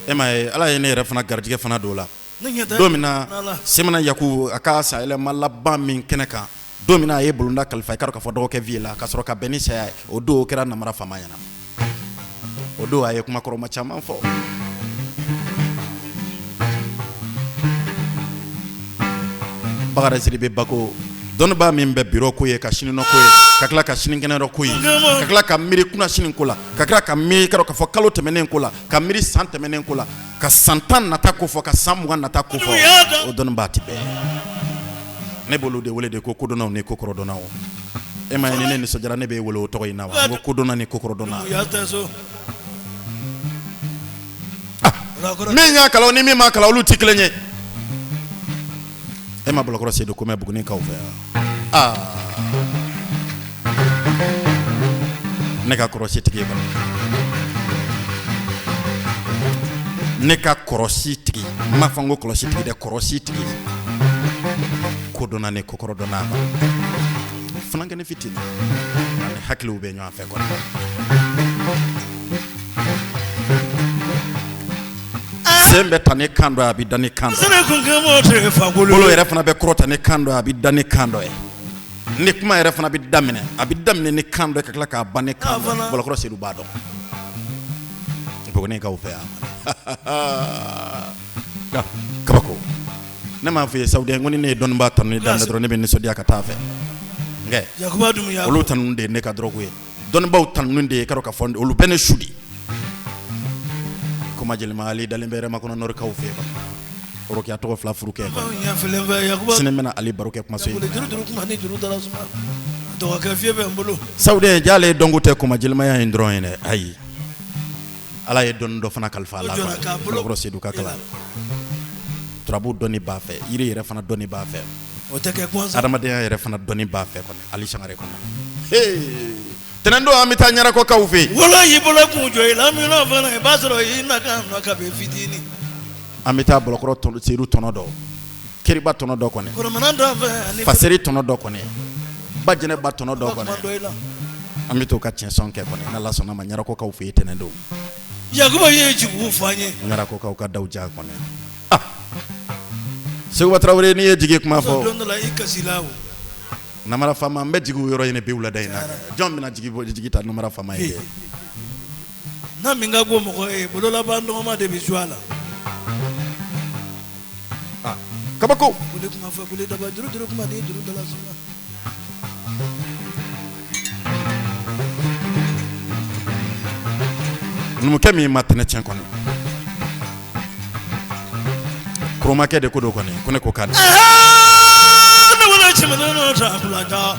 e m'a ye Ala ye ne yɛrɛ fana garijɛgɛ fana don o la Ne ɲɛ tɛ don min na ala. Semana Yaku a ka sayɛlɛma laban min kɛnɛ kan don min na a ye bulonda kalifa i ka dɔn k'a fɔ dɔgɔkɛ vieux la ka sɔrɔ ka bɛn ni saya ye o don o kɛra namara faama ɲɛna o don a ye kuma kɔrɔma caman fɔ Bakari Sidibe Bako dɔnnibaa min bɛ biro ko ye ka sininɔ ko ye ka tila ka sinikɛnɛ ko ye ka tila ka miiri kunasini ko la ka tila ka miiri i ka dɔn k'a fɔ kalo tɛmɛnen ko la ka miiri san tɛmɛnen ko la ka san 10 nata ko fɔ ka san 20 nata ko fɔ o dɔnnibaa tɛ bɛn ne b'olu de wele de ko kodɔnnaw ni kokɔrɔdɔnnaw e E ma ye ni ne nisɔndiyara, ne b'e wele o tɔgɔ in na wa? N ko kodɔnna ni kokɔrɔdɔnna. Ya tɛ so. Min y'a kalan ni min m'a kalan, olu tɛ kelen ye. E ma Bilakɔrɔ Seyidu ko mɛn Bugunikaw fɛ yan? Aa, ne ka kɔrɔsi tigi ye kɔni, ne ka kɔrɔsi tigi, n m'a fɔ n ko kɔlɔsi tigi dɛ, kɔrɔsi tigi, kodɔnna ni kokɔrɔdɔnna, funankɛnin fitinin ani hakiliw bɛ ɲɔgɔn fɛ kɔni. Sen bɛ ta ni kan dɔ ye, a bɛ da ni kan dɔ ye. Bolo yɛrɛ fana bɛ kɔrɔta ni kan dɔ ye, a bɛ da ni kan dɔ ye. Ni kuma yɛrɛ fana bɛ daminɛ, a bɛ daminɛ ni kan dɔ ye, ka tila k'a ban ni kan dɔ ye. Bilakɔrɔ Seyidu b'a dɔn Bugunikaw fɛ yan. Kabako, ne m'a fɔ i ye Sawudiyɛn, ko ni ne ye dɔnnibaa tanuni daminɛ dɔrɔn, ne bɛ nisɔndiya ka taa a fɛ. Nkɛ olu tanuni de ye ne ka dɔrɔgu ye, dɔnnibaaw tanuni de ye ka dɔn ka fɔ olu bɛ ne su di. Koma Jelima Ali dalen bɛ yɛrɛma kɔnɔ Nɔrikaw fɛ yen, Orokiya tɔgɔ fila furu kɛ. Sini n bɛna Ali baro kɛ kumaso in. Sawudiyɛn, jale dɔnko tɛ Koma Jelimaya in dɔrɔn ye dɛ, ayi, Ala ye dɔnni dɔ fana kalifa a la. Bilakɔrɔ Seyidu ka kalan, turabu dɔnni b'a fɛ, yiri yɛrɛ fana dɔnni b'a fɛ, adamadenya yɛrɛ fana dɔnni b'a fɛ kɔni. Ali Sangare kɔnɔ tɛnɛn don, an bɛ taa Ɲarakɔkaw fɛ yen. Wolo y'i bolo kun jɔ i la min fana, i b'a sɔrɔ i na kan nɔ kabi fitinin. An bɛ taa Bilakɔrɔ Seyidu tɔnɔ dɔ, Keriba tɔnɔ dɔ kɔni, Faseri tɔnɔ dɔ kɔni, ba Jɛnɛba tɔnɔ dɔ kɔni, an bɛ t'o ka tiɲɛsɔn kɛ kɔni, n'Ala sɔnna ma, Ɲarakɔkaw fɛ yen tɛnɛn don. Yakuba ye jigi fɔ an ye. Ɲarakɔkaw ka daw ja kɔni. Ah, Seguba Tarawele, n'i ye jigi kuma fɔ. Don dɔ la i kasila o. Namara faama, n bɛ jigiw yɔrɔ ɲini bi wulada in na. Jɔn bɛna jigi bɔ, jigi ta namara faama ye? N'a min ka go mɔgɔ ye, bololaban dɔgɔma de bɛ su a la. Ah, kabako. Kule kuma fɔ kule daba juru juru kuma ni juru dala suma. Numukɛ min ma tɛnɛ tiɲɛ kɔni, koromakɛ de ko don kɔni, ko ne ko k'a di. Ne wolo cɛmannin ta kulanta,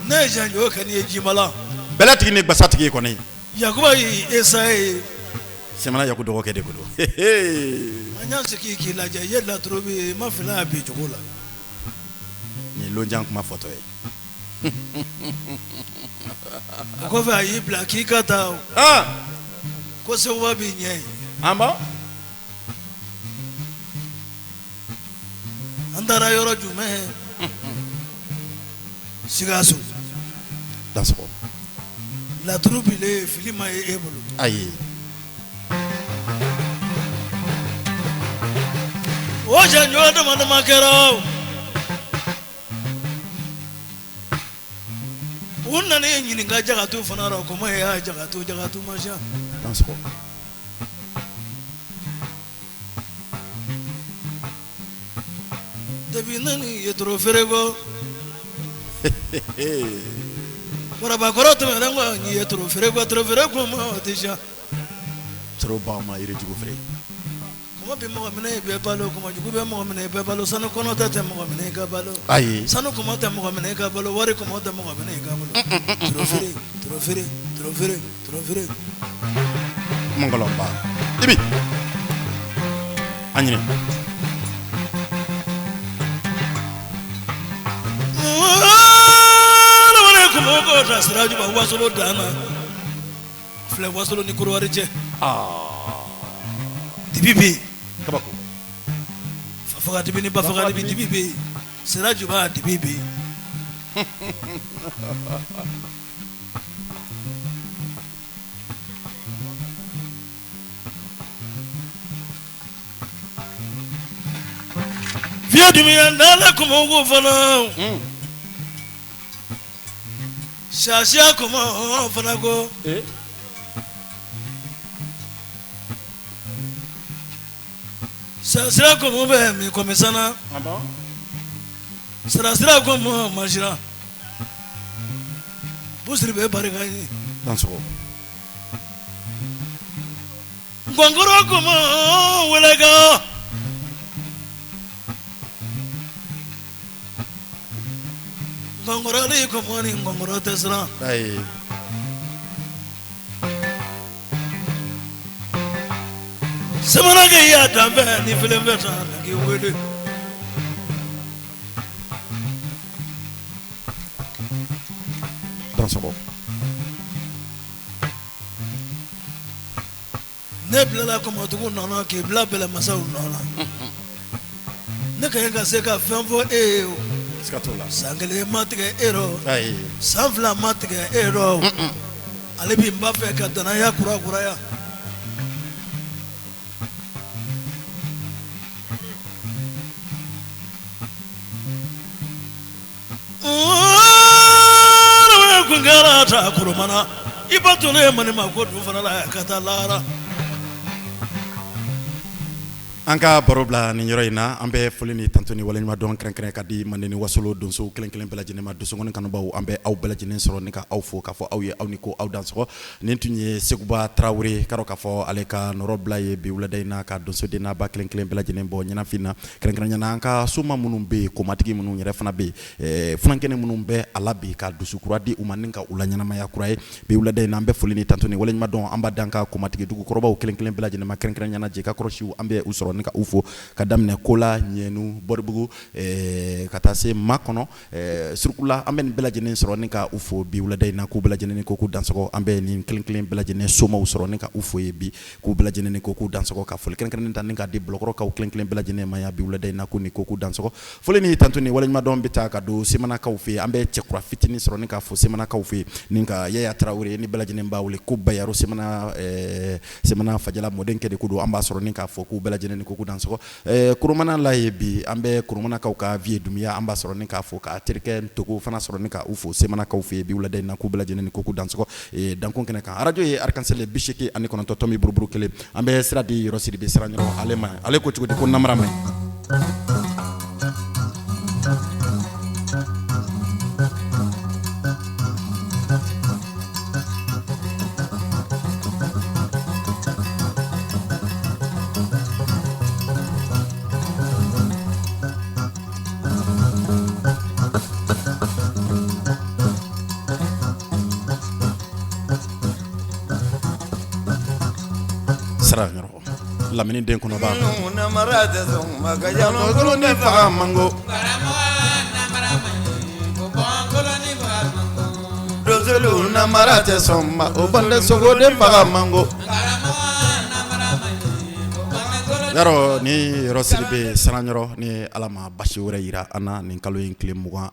ne ye janjo kɛ ni ye jibala. Bɛlɛtigi ni basatigi kɔni. Yakuba ye Esa ye. Sɛmana Yaku dɔgɔkɛ de ko don. An y'an sigi k'i lajɛ, i ye laturu bi i ma fili a bi cogo la. Nin lonjan kuma fɔtɔ ye. O kɔfɛ a y'i bila k'i ka taa ko Seguba b'i ɲɛ ye. An ba An taara yɔrɔ jumɛn? Sikaso. Dansɔgɔ. Laturu bilen, fili ma ye e bolo. Ayi. O janjo dama dama kɛra o. U nana e ɲininka jagatu fana rɔ, komi e y'a jagatu jagatu ma siya. Dansɔgɔ. Depuis ne ni ye toro feere kɔ. Warabakɔrɔ tɛmɛnen kɔ, n ye toro feere kɔ, toro feere ko ma o tɛ siya. Toro ba ma yirijugu feere. Kɔmɔ bɛ mɔgɔ minɛ i bɛ balo, kɔmɔ jugu bɛ mɔgɔ minɛ i bɛ balo, sanu kɔnɔ tɛ mɔgɔ minɛ i ka balo. Ayi. Sanu kɔmɔ tɛ mɔgɔ minɛ i ka balo, wari kɔmɔ tɛ mɔgɔ minɛ i ka balo. Toro feere, toro feere, toro feere, toro feere. Mɔgɔlɔba. Ibi. An ɲini. Kɔmɔ ko ta sira juba wasolo dan na. Filɛ wasolo ni Korowari cɛ. Dibi bɛ yen. Kabako. Fafaga dibi ni bafaga dibi, dibi bɛ yen. Sira juba dibi bɛ yen. Fiye dumiya dala kɔmɔ ko fana. Sasiya kɔmɔ fana ko. Sasira kɔmɔ bɛ min kɔmisana. Sirasira kɔmɔ masira. Busiri bɛ barika ye. Dansɔgɔ. Ngɔnkɔrɔ kɔmɔ wɛlɛka. Ngɔngɔrɔli kɔmɔ ni ngɔngɔrɔ tɛ siran. Ayi. Semanakɛ y'a danfɛ ni filen fɛ tan na k'i wele. Dansɔgɔ. Ne bilala kɔmɔtigiw nɔ na k'i bila bɛlɛmasaw nɔ na. Ne ka ɲi ka se ka fɛn fɔ e ye o. Siga t'o la. San kelen ma tigɛ e rɔ. Ayi. San fila ma tigɛ e rɔ. Ale bi n b'a fɛ ka danaya kurakuraya. Kun kɛra ta koromana i ba to ne mani ma ko du fana la ka taa lahara. An ka baro bila nin yɔrɔ in na. An bɛ foli ni tanto ni waleɲuman dɔn kɛrɛnkɛrɛn ka di Manden ni Wasolo donsow kelen kelen bɛɛ lajɛlen ma. Donsokɔni kanubaw, an bɛ aw bɛɛ lajɛlen sɔrɔ ni ka aw fo k'a fɔ aw ye aw ni ko aw dansɔgɔ. Nin tun ye Seguba Tarawele ka k'a fɔ ale ka nɔrɔ bila ye bi wulada in na ka donsoden n'a ba kelen kelen bɛɛ lajɛlen bɔ ɲɛnafin na, kɛrɛnkɛrɛnya na an ka soma minnu bɛ yen, komatigi minnu yɛrɛ fana bɛ yen, funankɛnin minnu bɛ a la bi ka dusu kura di u ma ni ka u la ɲɛnamaya kura ye bi wulada in na. An bɛ foli ni tanto ni waleɲuman dɔn an b'a d'an ka komatigi dugukɔrɔbaw kelen kelen bɛɛ lajɛlen ma, kɛrɛnkɛrɛnya na Jekakɔrɔsiw, an bɛ u sɔrɔ ni ka u fo ka daminɛ Kola, Ɲɛnu, Bɔribugu, ka taa se Makɔnɔ, Surukula. An bɛ nin bɛɛ lajɛlen sɔrɔ ni ka u fo bi wulada in na, k'u bɛɛ lajɛlen ko k'u dansɔgɔ. An bɛ nin kelen kelen bɛɛ lajɛlen somaw sɔrɔ ni ka u fo ye bi, k'u bɛɛ lajɛlen ko k'u dansɔgɔ, ka foli kɛrɛnkɛrɛnnen ta ni k'a di Bilɔkɔrɔkaw kelen kelen bɛɛ lajɛlen ma yan bi wulada in na, k'u ni ko k'u dansɔgɔ. Foli ni tanto ni waleɲuman dɔn bɛ taa ka don Semanakaw fɛ yen. An bɛ cɛkura fitinin sɔrɔ ni k'a fo Semanakaw fɛ yen, ni ka Yaya Tarawele ni bɛɛ lajɛlen b'a wele ko Bayaro, Semana Fajala mɔdenkɛ de ko don. An b'a sɔrɔ ni k'a fɔ k'u bɛɛ lajɛlen ko k'u dansɔgɔ. Kurumana la ye bi, an bɛ Kurumanakaw ka Vieux Dunbiya, an b'a sɔrɔ ni k'a fo, k'a terikɛ Togo fana sɔrɔ ni ka u fo Semanakaw fɛ yen bi wulada in na, k'u bɛɛ lajɛlen ko k'u dansɔgɔ. Dankun kɛnɛ kan, arajo ye Arc-en-Ciel 89 tomi buruburu kelen. An bɛ sira di Yɔrɔ Sidibe sira ɲɔgɔn ale ma. Ale ko cogo di ko namara ma ɲi. Sira lamini den kɔnɔba faga mango donsolu namara tɛ sɔn ma o bande sogoden faga mango. Yarɔ ni Yɔrɔ Sidibe Siranyɔrɔ, ni Ala ma basi wɛrɛ yira an na, nin kalo in tile 26,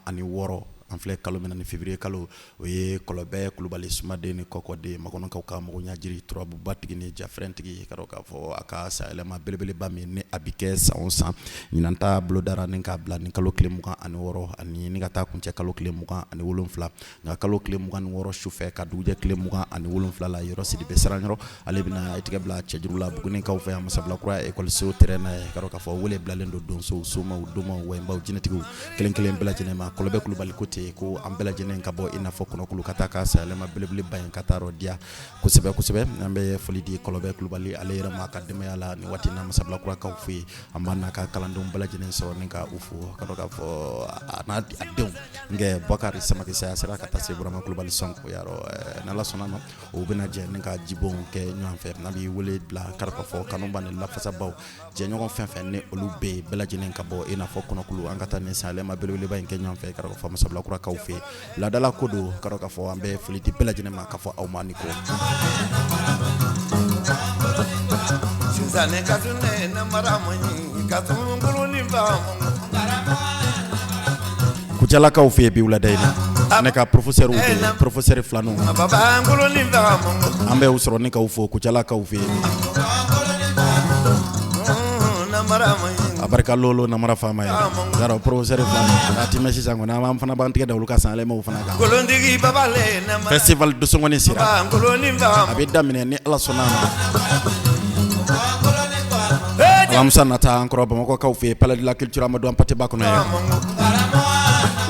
an filɛ kalo min na ni février kalo, o ye Kɔlɔbɛ Kulubali Sumaden ni Kɔkɔden Makɔnɔkaw ka magoɲajiri turabubatigi ni jafɛrɛntigi, ka dɔn k'a fɔ a ka sayɛlɛma belebeleba min ni a bɛ kɛ san o san, ɲinan ta bolodara ni k'a bila nin kalo tile 26 ani ni ka taa kuncɛ kalo tile 27. Nka kalo tile 26 sufɛ ka dugujɛ tile 27 la, Yɔrɔ Sidibe Siranyɔrɔ ale bɛna i tigɛ bila cɛjuru la Bugunikaw fɛ yan, Masabilakura ekɔliso terrain na ye. Ka dɔn k'a fɔ wele bilalen don donsow, somaw, domaw, wɛnbaw, jinɛtigiw kelen kelen bɛɛ lajɛlen ma. Kɔlɔbɛ Kulubali ko ten ko an bɛɛ lajɛlen ka bɔ i n'a fɔ kɔnɔkulu ka taa ka sayɛlɛma belebeleba in ka taa rɔ diya kosɛbɛ kosɛbɛ. An bɛ foli di Kɔlɔbɛ Kulubali ale yɛrɛ ma ka denbaya la nin waati na Masabilakurakaw fɛ yen. An b'a n'a ka kalandenw bɛɛ lajɛlen sɔrɔ ni ka u fo, ka dɔn k'a fɔ a n'a denw nkɛ Bakari Samakɛ saya sera ka taa se Burama Kulubali Sɔnko yarɔ, n'Ala sɔnna ma o bɛna jɛ ni ka jibon kɛ ɲɔgɔn fɛ. N'an bɛ wele bila ka k'a fɔ kanuba ni lafasabaw jɛɲɔgɔn fɛn fɛn ni olu bɛ yen, bɛɛ lajɛlen ka bɔ i n'a fɔ kɔnɔkulu, an ka taa nin sayɛlɛma belebeleba in kɛ ɲɔgɔn fɛ, ka fɔ Masabilakurakaw fɛ yen. Laadala ko don, ka k'a fɔ an bɛ foli di bɛɛ lajɛlen ma k'a fɔ aw ma ni ko. Sisan ka Kucalakaw fɛ yen bi wulada in na, ne ka professeur bɛ yen, professeur filaninw, an bɛ u sɔrɔ ni k'u fo Kucalakaw fɛ yen. A barika lolo namara faama ye yarɔ, professeur filaninw a ti mɛn sisan kɔni, an fana b'an tigɛ da olu ka sanyɛlɛmaw fana kan. Festival Dosongoni sera, a bɛ daminɛ ni Ala sɔnna a ma alamisa nata an kɔrɔ Bamakɔkaw fɛ yen, Palais de la Culture Amadou Hampâté Bâ kɔnɔ yan.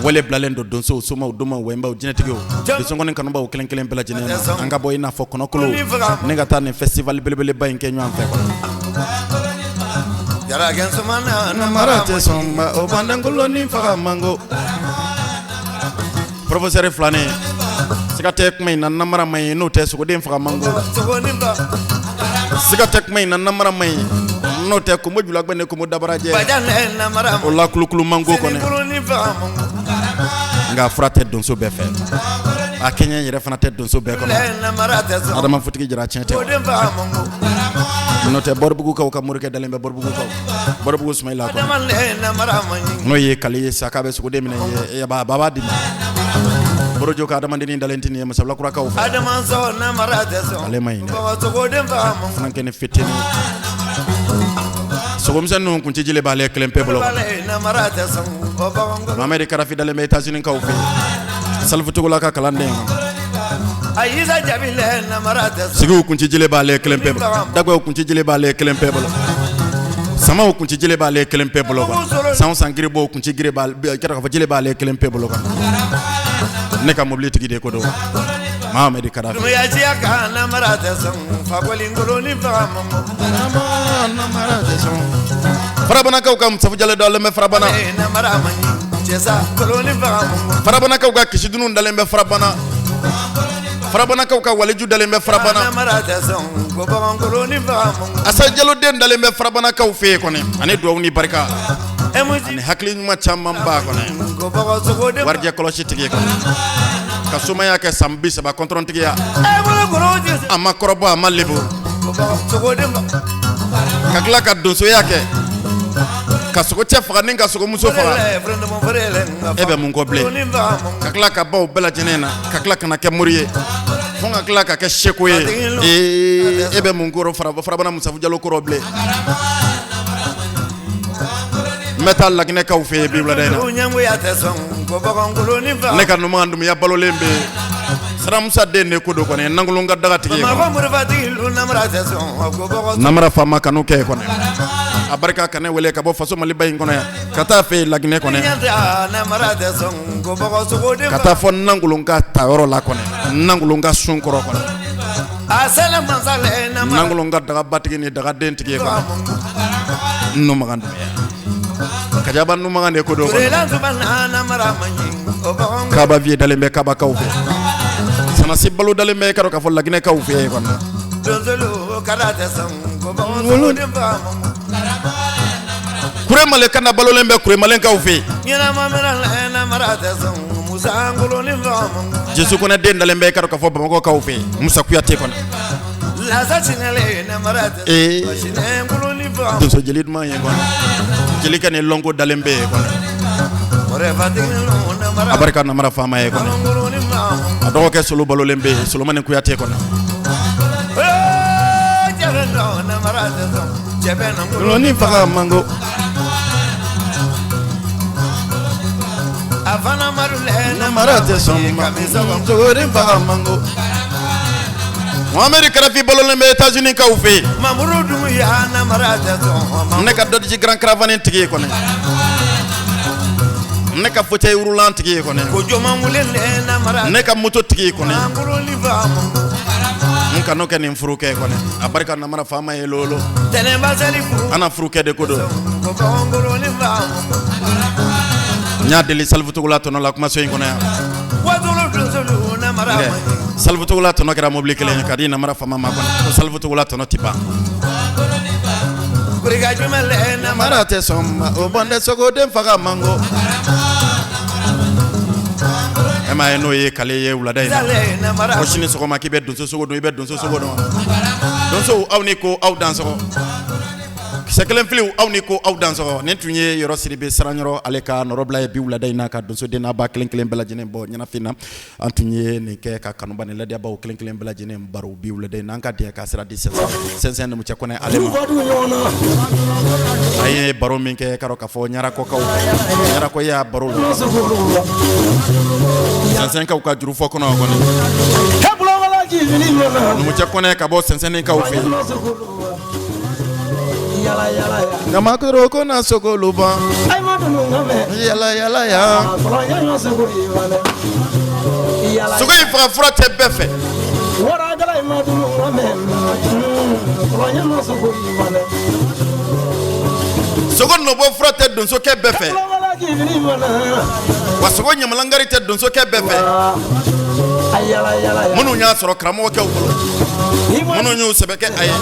Wele bilalen don donsow, somaw, domaw, wɛnbaw, jinɛtigiw, dosongoni kanubaw kelen kelen bɛɛ lajɛlen ma, an ka bɔ i n'a fɔ kɔnɔkolo ni ka taa nin festival belebeleba in kɛ ɲɔgɔn fɛ. Namara tɛ sɔn o bandankolonin faga mango. Professeur filannen, siga tɛ kuma in na, namara man ɲi, n'o tɛ sogoden faga man go. Siga tɛ kuma in na, namara man ɲi, n'o tɛ komo julagbɛ ni komo dabarajɛ o la kulukulu man go kɔnɔ. Nka fura tɛ donso bɛɛ fɛ, a kɛɲɛ yɛrɛ fana tɛ donso bɛɛ kɔnɔ. Adama futigi jara tiɲɛ tɛ, n'o tɛ Bɔribugukaw ka morikɛ dalen bɛ Bɔribugukaw, Bɔribugu Sumayila kɔnɔ, n'o ye kale ye sa k'a bɛ sogoden minɛ ye, a b'a di ma. Borojo ka adamadennin dalen tɛ nin ye Masabilakurakaw fɛ, ale ma ɲi dɛ, funankɛnin fitinin sogomisɛnninw kun jele b'ale kelen pe bolo. Mohamed Karafi dalen bɛ États-Unis kaw fɛ, Salifu Togola ka kalanden, sigiw kun jele b'ale kelen pe bolo, dagbaw kun jele b'ale kelen pe bolo, samaw kun jele b'ale kelen pe bolo, san san giribow kun jele b'ale kelen pe bolo. Ne ka mobili tigi de ko don Mohamed Karafi. Farabanakaw ka Musafu Jalo dalen bɛ Farabana. Farabanakaw ka kisidunu dalen bɛ Farabana. Farabanakaw ka waliju dalen bɛ Farabana. Asa Jalo den dalen bɛ Farabanakaw fɛ yen kɔni, ani duwawu ni barika ani hakili ɲuman caman b'a kɔnɔ. Warijɛ kɔlɔsi tigi kɔnɔ, ka somaya kɛ san 30 kɔntɔrɔntigiya, a ma kɔrɔbɔ, a ma lebu, ka tila ka donsoya kɛ, ka sogocɛ faga ni ka sogomuso faga. E bɛ mun kɔ bilen? Ka tila ka baw bɛɛ lajɛlen na, ka tila ka na kɛ mori ye, fo ka tila ka kɛ seko ye. Ee, e bɛ mun kɔrɔ Farabana Musafu Jalo kɔrɔ bilen? N bɛ taa Laginɛkaw fɛ yen bi wulada in na. Ne ka Numan Dumuya balolen bɛ yen. Saramusa den de ko don kɔni, Nangolon ka daga tigi ye. Namara faama kanu kɛ kɔni, a barika ka ne wele ka bɔ faso Maliba in kɔnɔ yan, ka taa fɛ yen Laginɛ kɔnɔ, ka taa fɔ Nangolon ka tayɔrɔ la kɔni, Nangolon ka sun kɔrɔ kɔni, Nangolon ka dagabatigi ni dagaden tigi ye kɔni, Numagan Dumuya, Kajaba Numagan de ko don kɔni. Kaba vie dalen bɛ Kabakaw fɛ, Sanasi balo dalen bɛ k'a dɔn k'a fɔ Laginɛkaw fɛ yen kɔni. Kuremale kana balolen bɛ Kuremalekaw fɛ yen. Jesu kɔnɛ den dalen bɛ k'a dɔn k'a fɔ Bamakɔkaw fɛ yen, Musa Kuyate kɔnɛ. Ee, donso jeli duman ye kɔnɛ, jelikɛ ni lɔnko dalen bɛ yen kɔnɛ. A barika namara faama ye kɔnɛ, a dɔgɔkɛ Solo balolen bɛ yen, Solomani Kuyate kɔnɛ. Ni faga mango. Namara tɛ sɔn ma, sogoden faga mango. Mohamed Karafi balolen bɛ États-Unis kaw fɛ yen. Ne ka Dodge Grand Caravane tigi ye kɔnɛ, ne ka fauteuil roulant tigi ye kɔnɛ, ne ka moto tigi ye kɔnɛ, n kanu kɛ nin furu kɛ kɔnɛ, a barika namara faama ye lolo, an na furu kɛ de ko don. N y'a deli Salifu Togola tɔnɔ la kumaso in kɔnɔ yan. Salifu Togola tɔnɔ kɛra mobili kelen ye ka di namara faama ma kɔnɔ, ko Salifu Togola tɔnɔ tɛ ban. Namara tɛ sɔn ma, o bɔn tɛ sogoden faga mango. E m'a ye n'o ye kale ye wulada in na, ko sini sɔgɔma k'i bɛ donso sogo dun, i bɛ donso sogo dun. Donsow aw ni ko aw dansɔgɔ, kisɛ kelen filiw aw ni ko aw dansɔgɔ. Nin tun ye Yɔrɔ Sidibe Siranyɔrɔ ale ka nɔrɔbila ye bi wulada in na, ka donso den n'a ba kelen kelen bɛɛ lajɛlen bɔ ɲɛnafin na. An tun ye nin kɛ ka kanuba ni ladiyabaw kelen kelen bɛɛ lajɛlen baro bi wulada in na. An ka diɲɛ ka sira di sɛnsɛn numucɛ kɔnɛ ale ma. An ye baro min kɛ k'a dɔn k'a fɔ ɲarakɔkaw, ɲarakɔ y'a baro la, sɛnsɛnkaw ka jurufɔ kɔnɔ kɔni, numucɛ kɔnɛ ka bɔ sɛnsɛnnikaw fɛ yen. Ɲamakoro ko na sogolu ban yala yala ya, sogo in faga fura tɛ bɛɛ fɛ. Sogo nɔbɔ fura tɛ donsokɛ bɛɛ fɛ. Wa sogo ɲamalangari tɛ donsokɛ bɛɛ fɛ. Minnu y'a sɔrɔ karamɔgɔkɛw bolo, minnu y'u sɛbɛ kɛ a ye,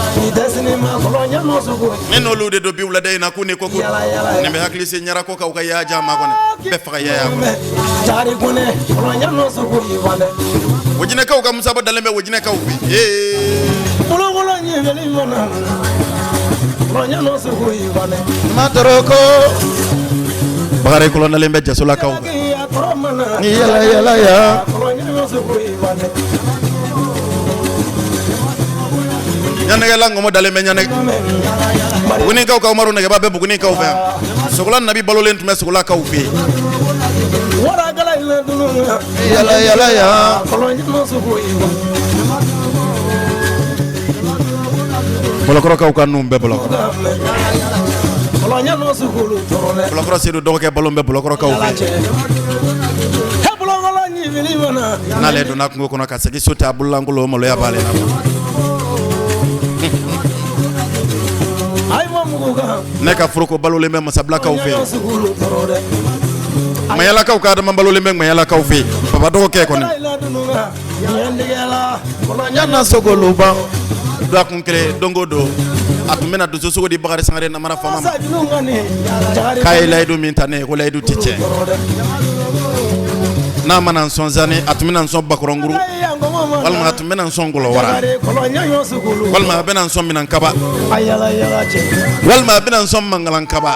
ne n'olu de don bi wulada in na ko ni ko ko nin bɛ hakili se ɲara ko k'aw ka yaaja ma kɔnɔ bɛɛ faga yaya kɔnɔ. Wajinɛkaw ka musaba dalen bɛ wajinɛkaw fɛ ee. Matɔrɔ ko Bakari kɔlɔndalen bɛ jasolakaw fɛ ni yala yala ya. Ɲanɛgɛla ŋɔmɔ dalen bɛ ɲanɛgɛ. Bugunikaw ka Umaru Nɛgɛba bɛ Bugunikaw fɛ yan. Sogola Nabi balolen tun bɛ Sogolakaw fɛ yen. Yala yala ya. Bɔlɔkɔrɔkaw ka nun bɛɛ Bɔlɔkɔrɔ. Bɔlɔkɔrɔ Sedu dɔgɔkɛ balo bɛ Bɔlɔkɔrɔkaw fɛ yen. N'ale donna kungo kɔnɔ ka segin so tɛ a bololankolon, o maloya b'ale la. Ne ka foroko balolen bɛ Masabilakaw fɛ yen. Mayalakaw ka Adama balolen bɛ Mayalakaw fɛ yen. Baba dɔgɔkɛ kɔni. Ɲana sogoluba dɔgɔkun kelen don o don a tun bɛna donso sogo di Bakari Sangare namara faama ma, k'a ye layidu min ta ne ye ko layidu tɛ tiɲɛ. N'a mana n sɔn zani, a tun bɛna n sɔn bakɔrɔnkuru, walima a tun bɛna n sɔn ngɔlɔwara, walima a bɛna n sɔn minankaba, walima a bɛna n sɔn mangalankaba.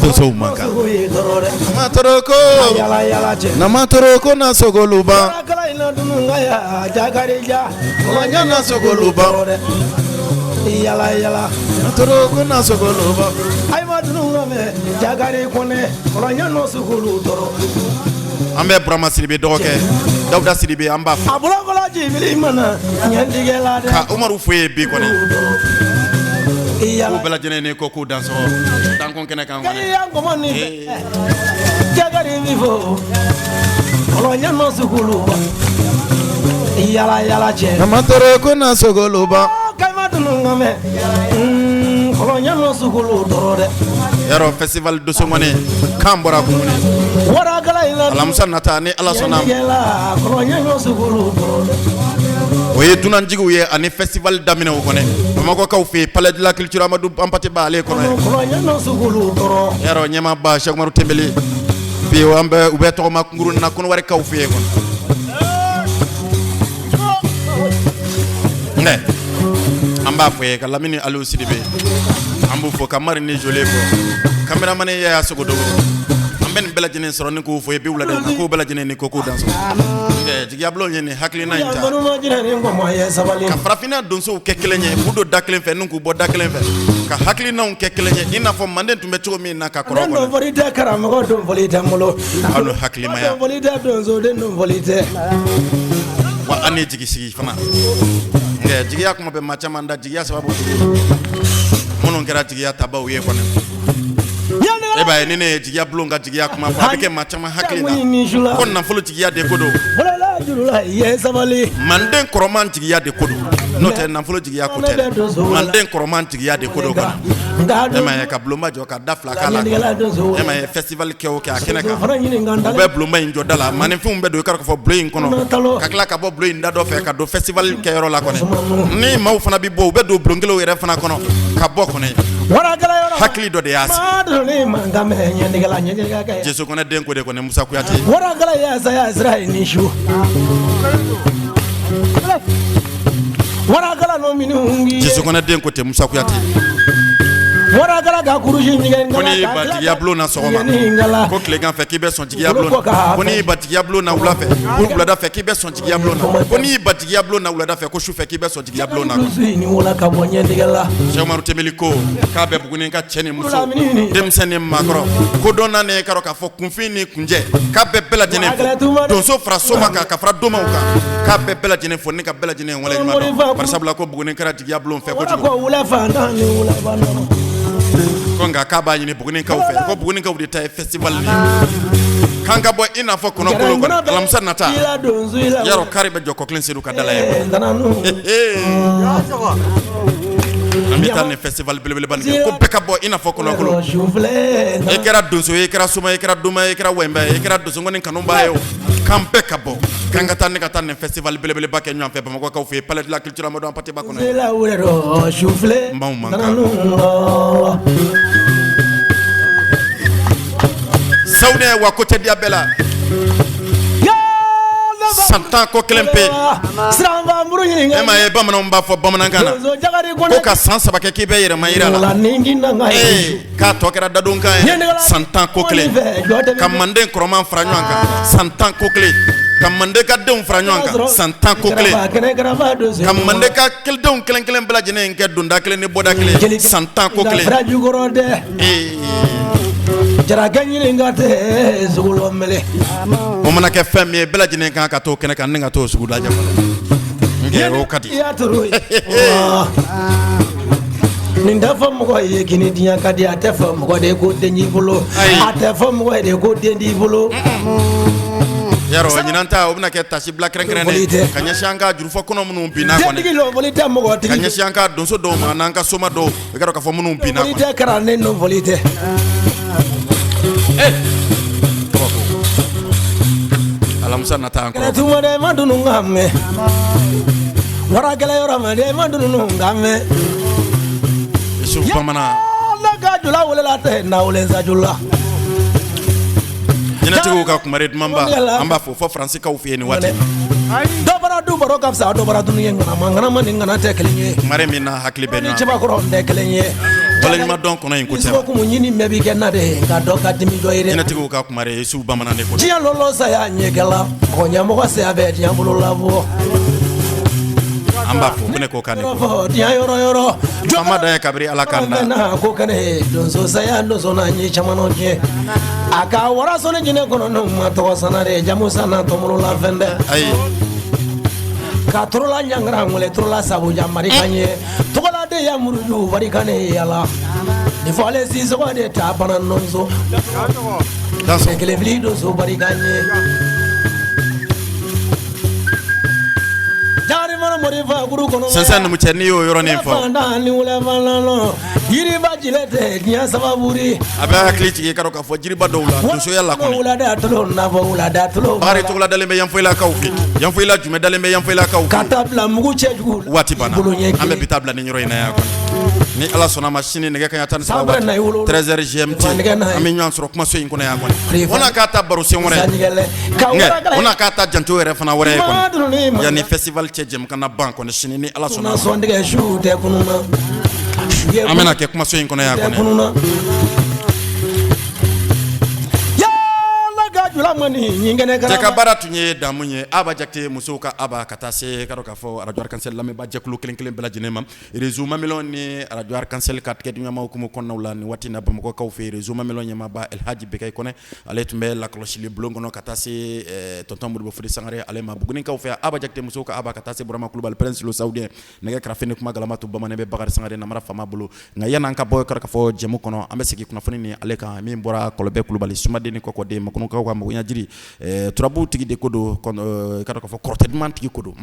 Donsow man kan namatɔrɔko namatɔrɔko na sogoluba ɲana sogoluba namatɔrɔko na sogoluba. An bɛ Burama Sidibe dɔgɔkɛ Dawuda Sidibe, an b'a fo ka Umaru fo ye bi kɔni k'u bɛɛ lajɛlen ni ko k'u dansɔgɔ dankun kɛnɛ kan kɔni. Namatɔrɔko na sogoluba. Yarɔ, festival Dosongɔni kan bɔra kun alamisa nata ni Ala sɔnna, o ye dunanjigiw ye ani festival daminɛ o kɔnɔ Bamakɔkaw fɛ yen, palais de la culture Amadu Hampâté Bâ ale kɔnɔ yen. Yarɔ, ɲɛmaaba Cheikh Umaru Tembeli bi an bɛ u bɛ tɔgɔma kunkurunnin na Kɔnɔwarikaw fɛ yen kɔnɔ. An b'a fɔ ye ka Lamini Aliou Sidibe, an b'u fo ka Mari ni Jole fo, caméraman Yaya Sogodogo. An bɛ nin bɛɛ lajɛlen sɔrɔ ni k'u fo ye bi wulada in na, k'u bɛɛ lajɛlen ni ko k'u dansɔgɔ. Jigiyabulon ye nin hakilina in ta ka farafinna donsow kɛ kelen ye, k'u don da kelen fɛ ni k'u bɔ da kelen fɛ, ka hakilinaw kɛ kelen ye i n'a fɔ manden tun bɛ cogo min na ka kɔrɔ. Aw ni hakilimaya wa an ni jigi sigi fana. Jigiya kuma bɛ maa caman da, jigiya sababu minnu kɛra jigiya tabaw ye kɔni. E b'a ye, ni ne ye jigiya bulon ka jigiya kuma fɔ, a bɛ kɛ maa caman hakili la ko nafolo jigiya de ko don, manden kɔrɔman jigiya de ko don. N'o tɛ, nafolo jigiya ko tɛ, manden kɔrɔman jigiya de ko don kɔni. E m'a ye ka bulonba jɔ ka da fila k'a la? E m'a ye festival kɛ o kɛ a kɛnɛ kan, u bɛ bulonba in jɔ da la, maaninfinw bɛ don i k'a fɔ bulon in kɔnɔ, ka tila ka bɔ bulon in da dɔ fɛ ka don festival kɛyɔrɔ la kɔni. Ni maaw fana bɛ bɔ, u bɛ don bulon kelen yɛrɛ fana kɔnɔ ka bɔ kɔni. Hakili dɔ de y'a sigi. Jesu kɔnɛ den ko de kɔni, Musa Kuyate. Jesu kɔnɛ den ko tɛ, Musa Kuyate. Ko n'i ba jigiya bulon na sɔgɔma, ko tilegan fɛ k'i bɛ sɔn jigiya bulon na, ko n'i ba jigiya bulon na wula fɛ, ko wulada fɛ k'i bɛ sɔn jigiya bulon na, ko n'i ba jigiya bulon na wulada fɛ, ko su fɛ k'i bɛ sɔn jigiya bulon na. Cheikh Umaru Tembeli ko k'a bɛ Buguni ka cɛ ni muso, denmisɛn ni maakɔrɔ, kodɔnna ne k'a dɔn k'a fɔ kunfin ni kunjɛ, k'a bɛ bɛɛ lajɛlen fo, donso fara soma kan ka fara domaw kan, k'a bɛ bɛɛ lajɛlen fo ni ka bɛɛ lajɛlen waleɲuman dɔn, barisabula ko Buguni kɛra jigiya bulon fɛ kojugu. Ko nka k'a b'a ɲini Bugunikaw fɛ, ko Bugunikaw de ta ye festival ye, k'an ka bɔ i n'a fɔ kɔnɔkolo kɔnɔ alamisa nata. Yarɔ, kari bɛ jɔ Kɔkelen Sedu ka da la ye. An bɛ taa nin festival belebeleba nin kɛ, ko bɛɛ ka bɔ i n'a fɔ kɔnɔkolo. E kɛra donso ye, e kɛra soma ye, e kɛra doma ye, e kɛra wɛnbɛ ye, e kɛra donsokɔni kanuba ye o, k'an bɛɛ ka bɔ, k'an ka taa ne ka taa nin festival belebeleba kɛ ɲɔgɔn fɛ Bamakɔkaw fɛ yen, Palais de la culture Amadou Hampâté Bâ kɔnɔ yen. N b'anw mankan. Sawunɛ wa ko tɛ diya bɛɛ la. San 10 ko kelen pe. E ma ye bamananw b'a fɔ bamanankan na ko ka san 3 kɛ k'i bɛ yɛrɛma yira la, ee k'a tɔ kɛra dadonkan ye. San 10 ko kelen ka manden kɔrɔman fara ɲɔgɔn kan, san 10 ko kelen ka manden ka denw fara ɲɔgɔn kan, san 10 ko kelen ka manden ka denw kelen kelen bɛɛ lajɛlen kɛ donda kelen ni bɔda kelen, san 10 ko kelen. Ee jarakɛ ɲininka tɛ sogolon mele. O mana kɛ fɛn min ye, bɛɛ lajɛlen kan ka t'o kɛnɛ kan ni ka t'o sugu lajɛ fɔlɔ. O ka di. Nin tɛ fɔ mɔgɔ ye kini diɲɛ ka di, a tɛ fɔ mɔgɔ de ko den t'i bolo, a tɛ fɔ mɔgɔ ye de ko den t'i bolo. Yarɔ ɲinan ta o bɛna kɛ tasibila kɛrɛnkɛrɛnnen ka ɲɛsin an ka jurufɔ kɔnɔ minnu binna kɔni, ka ɲɛsin an ka donso dɔw ma n'an ka soma dɔw, i ka dɔn k'a fɔ minnu binna kɔni. Tɛ kɛra ne fɔli tɛ. Alamisa nata an kɔrɔ. Tuma dɛ ma dunu ka mɛn, wara kɛlɛ yɔrɔ ma dɛ ma dunu ka mɛn. Yusuf Bamanan. Ala ka jula welela tɛ na wele sa jula. Jinɛtigiw ka kumare dumanba, an b'a fɔ fɔ Faransikaw fɛ yen nin waati. Dɔ bɔra du baro ka fisa dɔ bɔra dunu ye, ŋanama ŋanama ni ŋana tɛ kelen ye. Kumare min n'a hakili bɛ ɲɔgɔn. Cɛbakɔrɔ tɛ kelen ye. Waleɲuman dɔn kɔnɔ in ko cɛ. Sogo kumu ɲini mɛ bi kɛ na de nka dɔ ka dimi dɔ ye dɛ. Jinɛtigiw ka kumare Yusuf Bamanan de ko. Diɲɛ lɔlɔ saya ɲɛkɛla, mɔgɔ ɲɛmɔgɔ saya bɛ diɲɛ bolo labɔ. An b'a fɔ ko ne ko k'a ne ko. Diɲɛ yɔrɔ yɔrɔ. Faama dan ye kabiri Ala k'an da. Ko kɛnɛ donso saya donso n'a ye caman tiɲɛ. A ka wara sɔnni jinɛ kɔnɔ n'o ma tɔgɔ sanna de jamu sanna tɔmɔlɔ la fɛn dɛ. Ayi. Ka torola ɲangara wele torola sabu jamari kan ye. Tɔgɔla de ya muruju wari kan ne yala. Ni fɔle sisɔgɔ de ta bana nɔnso. Kelen fili donso bari kan ye. Sisan numu cɛ n'i y'o yɔrɔnin fɔ. Yiriba jilɛ tɛ diɲɛ sababuri. A bɛ hakili jigin i ka dɔn k'a fɔ jiriba dɔw la donsoya la kɔni. Wulada tolo nabɔ wulada tolo. Bakari Togola dalen bɛ Yanfoyilakaw fɛ Yanfoyila jumɛn dalen bɛ Yanfoyilakaw fɛ. Ka taa bila mugu cɛjugu. Waati banna an bɛ bi taa bila nin yɔrɔ in na yan kɔni. Ni Ala sɔnna ma sini nɛgɛ kanɲɛ 13 waati 13h GMT an bɛ ɲɔgɔn sɔrɔ kumaso in kɔnɔ yan kɔni. O n'a k'a ta baro sen wɛrɛ. O n'a k'a ta janto yɛrɛ fana wɛrɛ ye kɔni. Yanni festival cɛ jɛmukan na ban kɔni sini ni Ala sɔnna ma. An bɛna kɛ kumaso in kɔnɔ yan kɔni. Cɛ ka baara tun ye damu ye Aba Jakite musow ka Aba ka taa se ka dɔn k'a fɔ radio Arc-en-Ciel lamɛnbaa jɛkulu kelen kelen bɛɛ lajɛlen ma. Réseau Mamelon ni radio Arc-en-Ciel ka tigɛdiɲɔgɔnma hukumu kɔnɔnaw la nin waati in na Bamakɔkaw fɛ yen réseau Mamelon ɲɛmaaba El Hadji Bekayi Kɔnɛ ale tun bɛ lakɔlɔsili bulon kɔnɔ ka taa se tonton Modibo Fode Sangare ale ma Bugunikaw fɛ Aba Jakite musow ka Aba ka taa se Burama Kulubali Prince le Saoudien nɛgɛ karafe ni kuma galama to bamanan bɛ Bakari Sangare namara faama bolo nka yan'an ka bɔ k'a fɔ jɛmu kɔnɔ an bɛ segin kunnafoni ni ale kan min bɔra Kɔlɔbɛ Kulubali Sumaden ni Kɔkɔden Makunukaw ka magoɲɛjiri turabu tigi de ko don ka dɔn k'a fɔ kɔrɔtɛ duman tigi ko don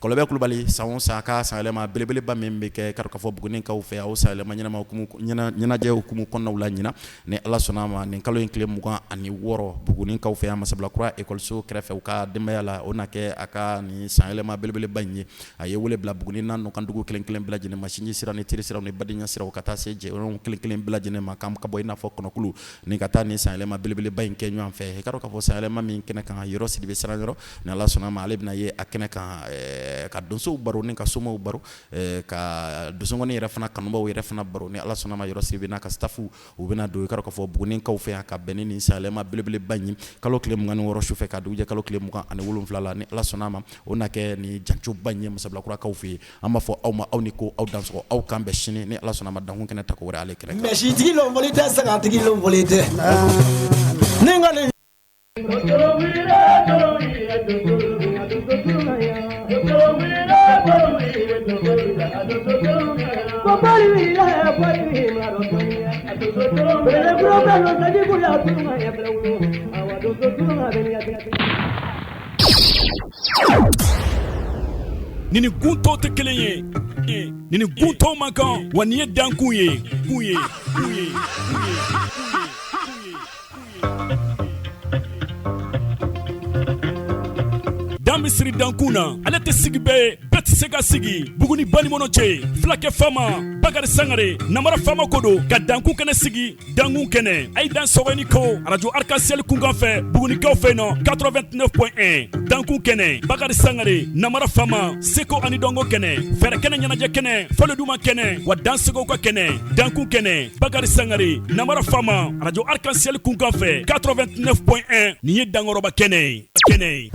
Kɔlɔbɛ Kulubali san o san ka sanyɛlɛma belebeleba min bɛ kɛ ka dɔn k'a fɔ Bugunikaw fɛ o sanyɛlɛma ɲɛnajɛ hukumu kɔnɔnaw la ɲinan ni Ala sɔnna a ma nin kalo in tile 26 Bugunikaw fɛ yan Masabilakura ekɔliso kɛrɛfɛ u ka denbaya la o na kɛ a ka nin sanyɛlɛma belebeleba in ye. A ye wele bila Buguni n'a nɔkandugu kelen kelen bɛɛ lajɛlen ma, sinji sira ni teri siraw ni badenya siraw ka taa se jɛɲɔgɔnw kelen kelen bɛɛ lajɛlen ma k'an ka bɔ i n'a fɔ kɔnɔkulu ni ka taa nin sanyɛlɛma belebeleba in kɛ ɲɔgɔn fɛ. I ka dɔn k'a fɔ sanyɛlɛma min kɛnɛ kan Yɔrɔ Sidibe Siranyɔrɔ ni Ala sɔnna a ma ale bɛna ye a kɛnɛ kan ka donsow baro ni ka somaw baro ka donsonkɔni yɛrɛ fana kanubaw yɛrɛ fana baro ni Ala sɔnna a ma Yɔrɔ Sidibe n'a ka staff u bɛna don i ka dɔn k'a fɔ Bugunikaw fɛ yan ka bɛn ni nin sanyɛlɛma belebeleba in ye kalo tile 26 sufɛ ka dugujɛ kalo tile 27 la ni Ala sɔnna a ma o na kɛ nin jancoba in ye Masabilakurakaw fɛ yen. An b'a fɔ aw ma aw ni ko aw dansɔgɔ aw k'an bɛn sini ni Ala sɔnna a ma dankun kɛnɛ tako wɛrɛ ale kɛnɛ kan. Mɛsitigi lɔnfɔli tɛ sagatigi lɔnfɔli tɛ ni n ka Ni ni gun tɔw tɛ kelen ye. Nin ni gun tɔw man kan, wa nin ye dankun ye, kun ye, kun ye, kun ye. Dan bɛ siri dankun na, ale tɛ sigi bɛɛ ye, bɛɛ tɛ se ka sigi. Buguni banikɔnɔ cɛ, fulakɛ faama Bakari Sangare, namara faama ko don ka dankun kɛnɛ sigi, dankun kɛnɛ. A ye dan sɔgɔ ni ko arajo Arc-en-Ciel kunkan fɛ Bugunikaw fɛ yen nɔ 89.1. Dankun kɛnɛ, Bakari Sangare, namara faama, seko ani dɔnko kɛnɛ, fɛɛrɛ kɛnɛ, ɲɛnajɛ kɛnɛ, fɔli duman kɛnɛ, wa dansegow ka kɛnɛ. Dankun kɛnɛ, Bakari Sangare, namara faama, arajo Arc-en-Ciel kunkan fɛ 89.1. Nin ye dankɔrɔba kɛnɛ ye, kɛnɛ ye.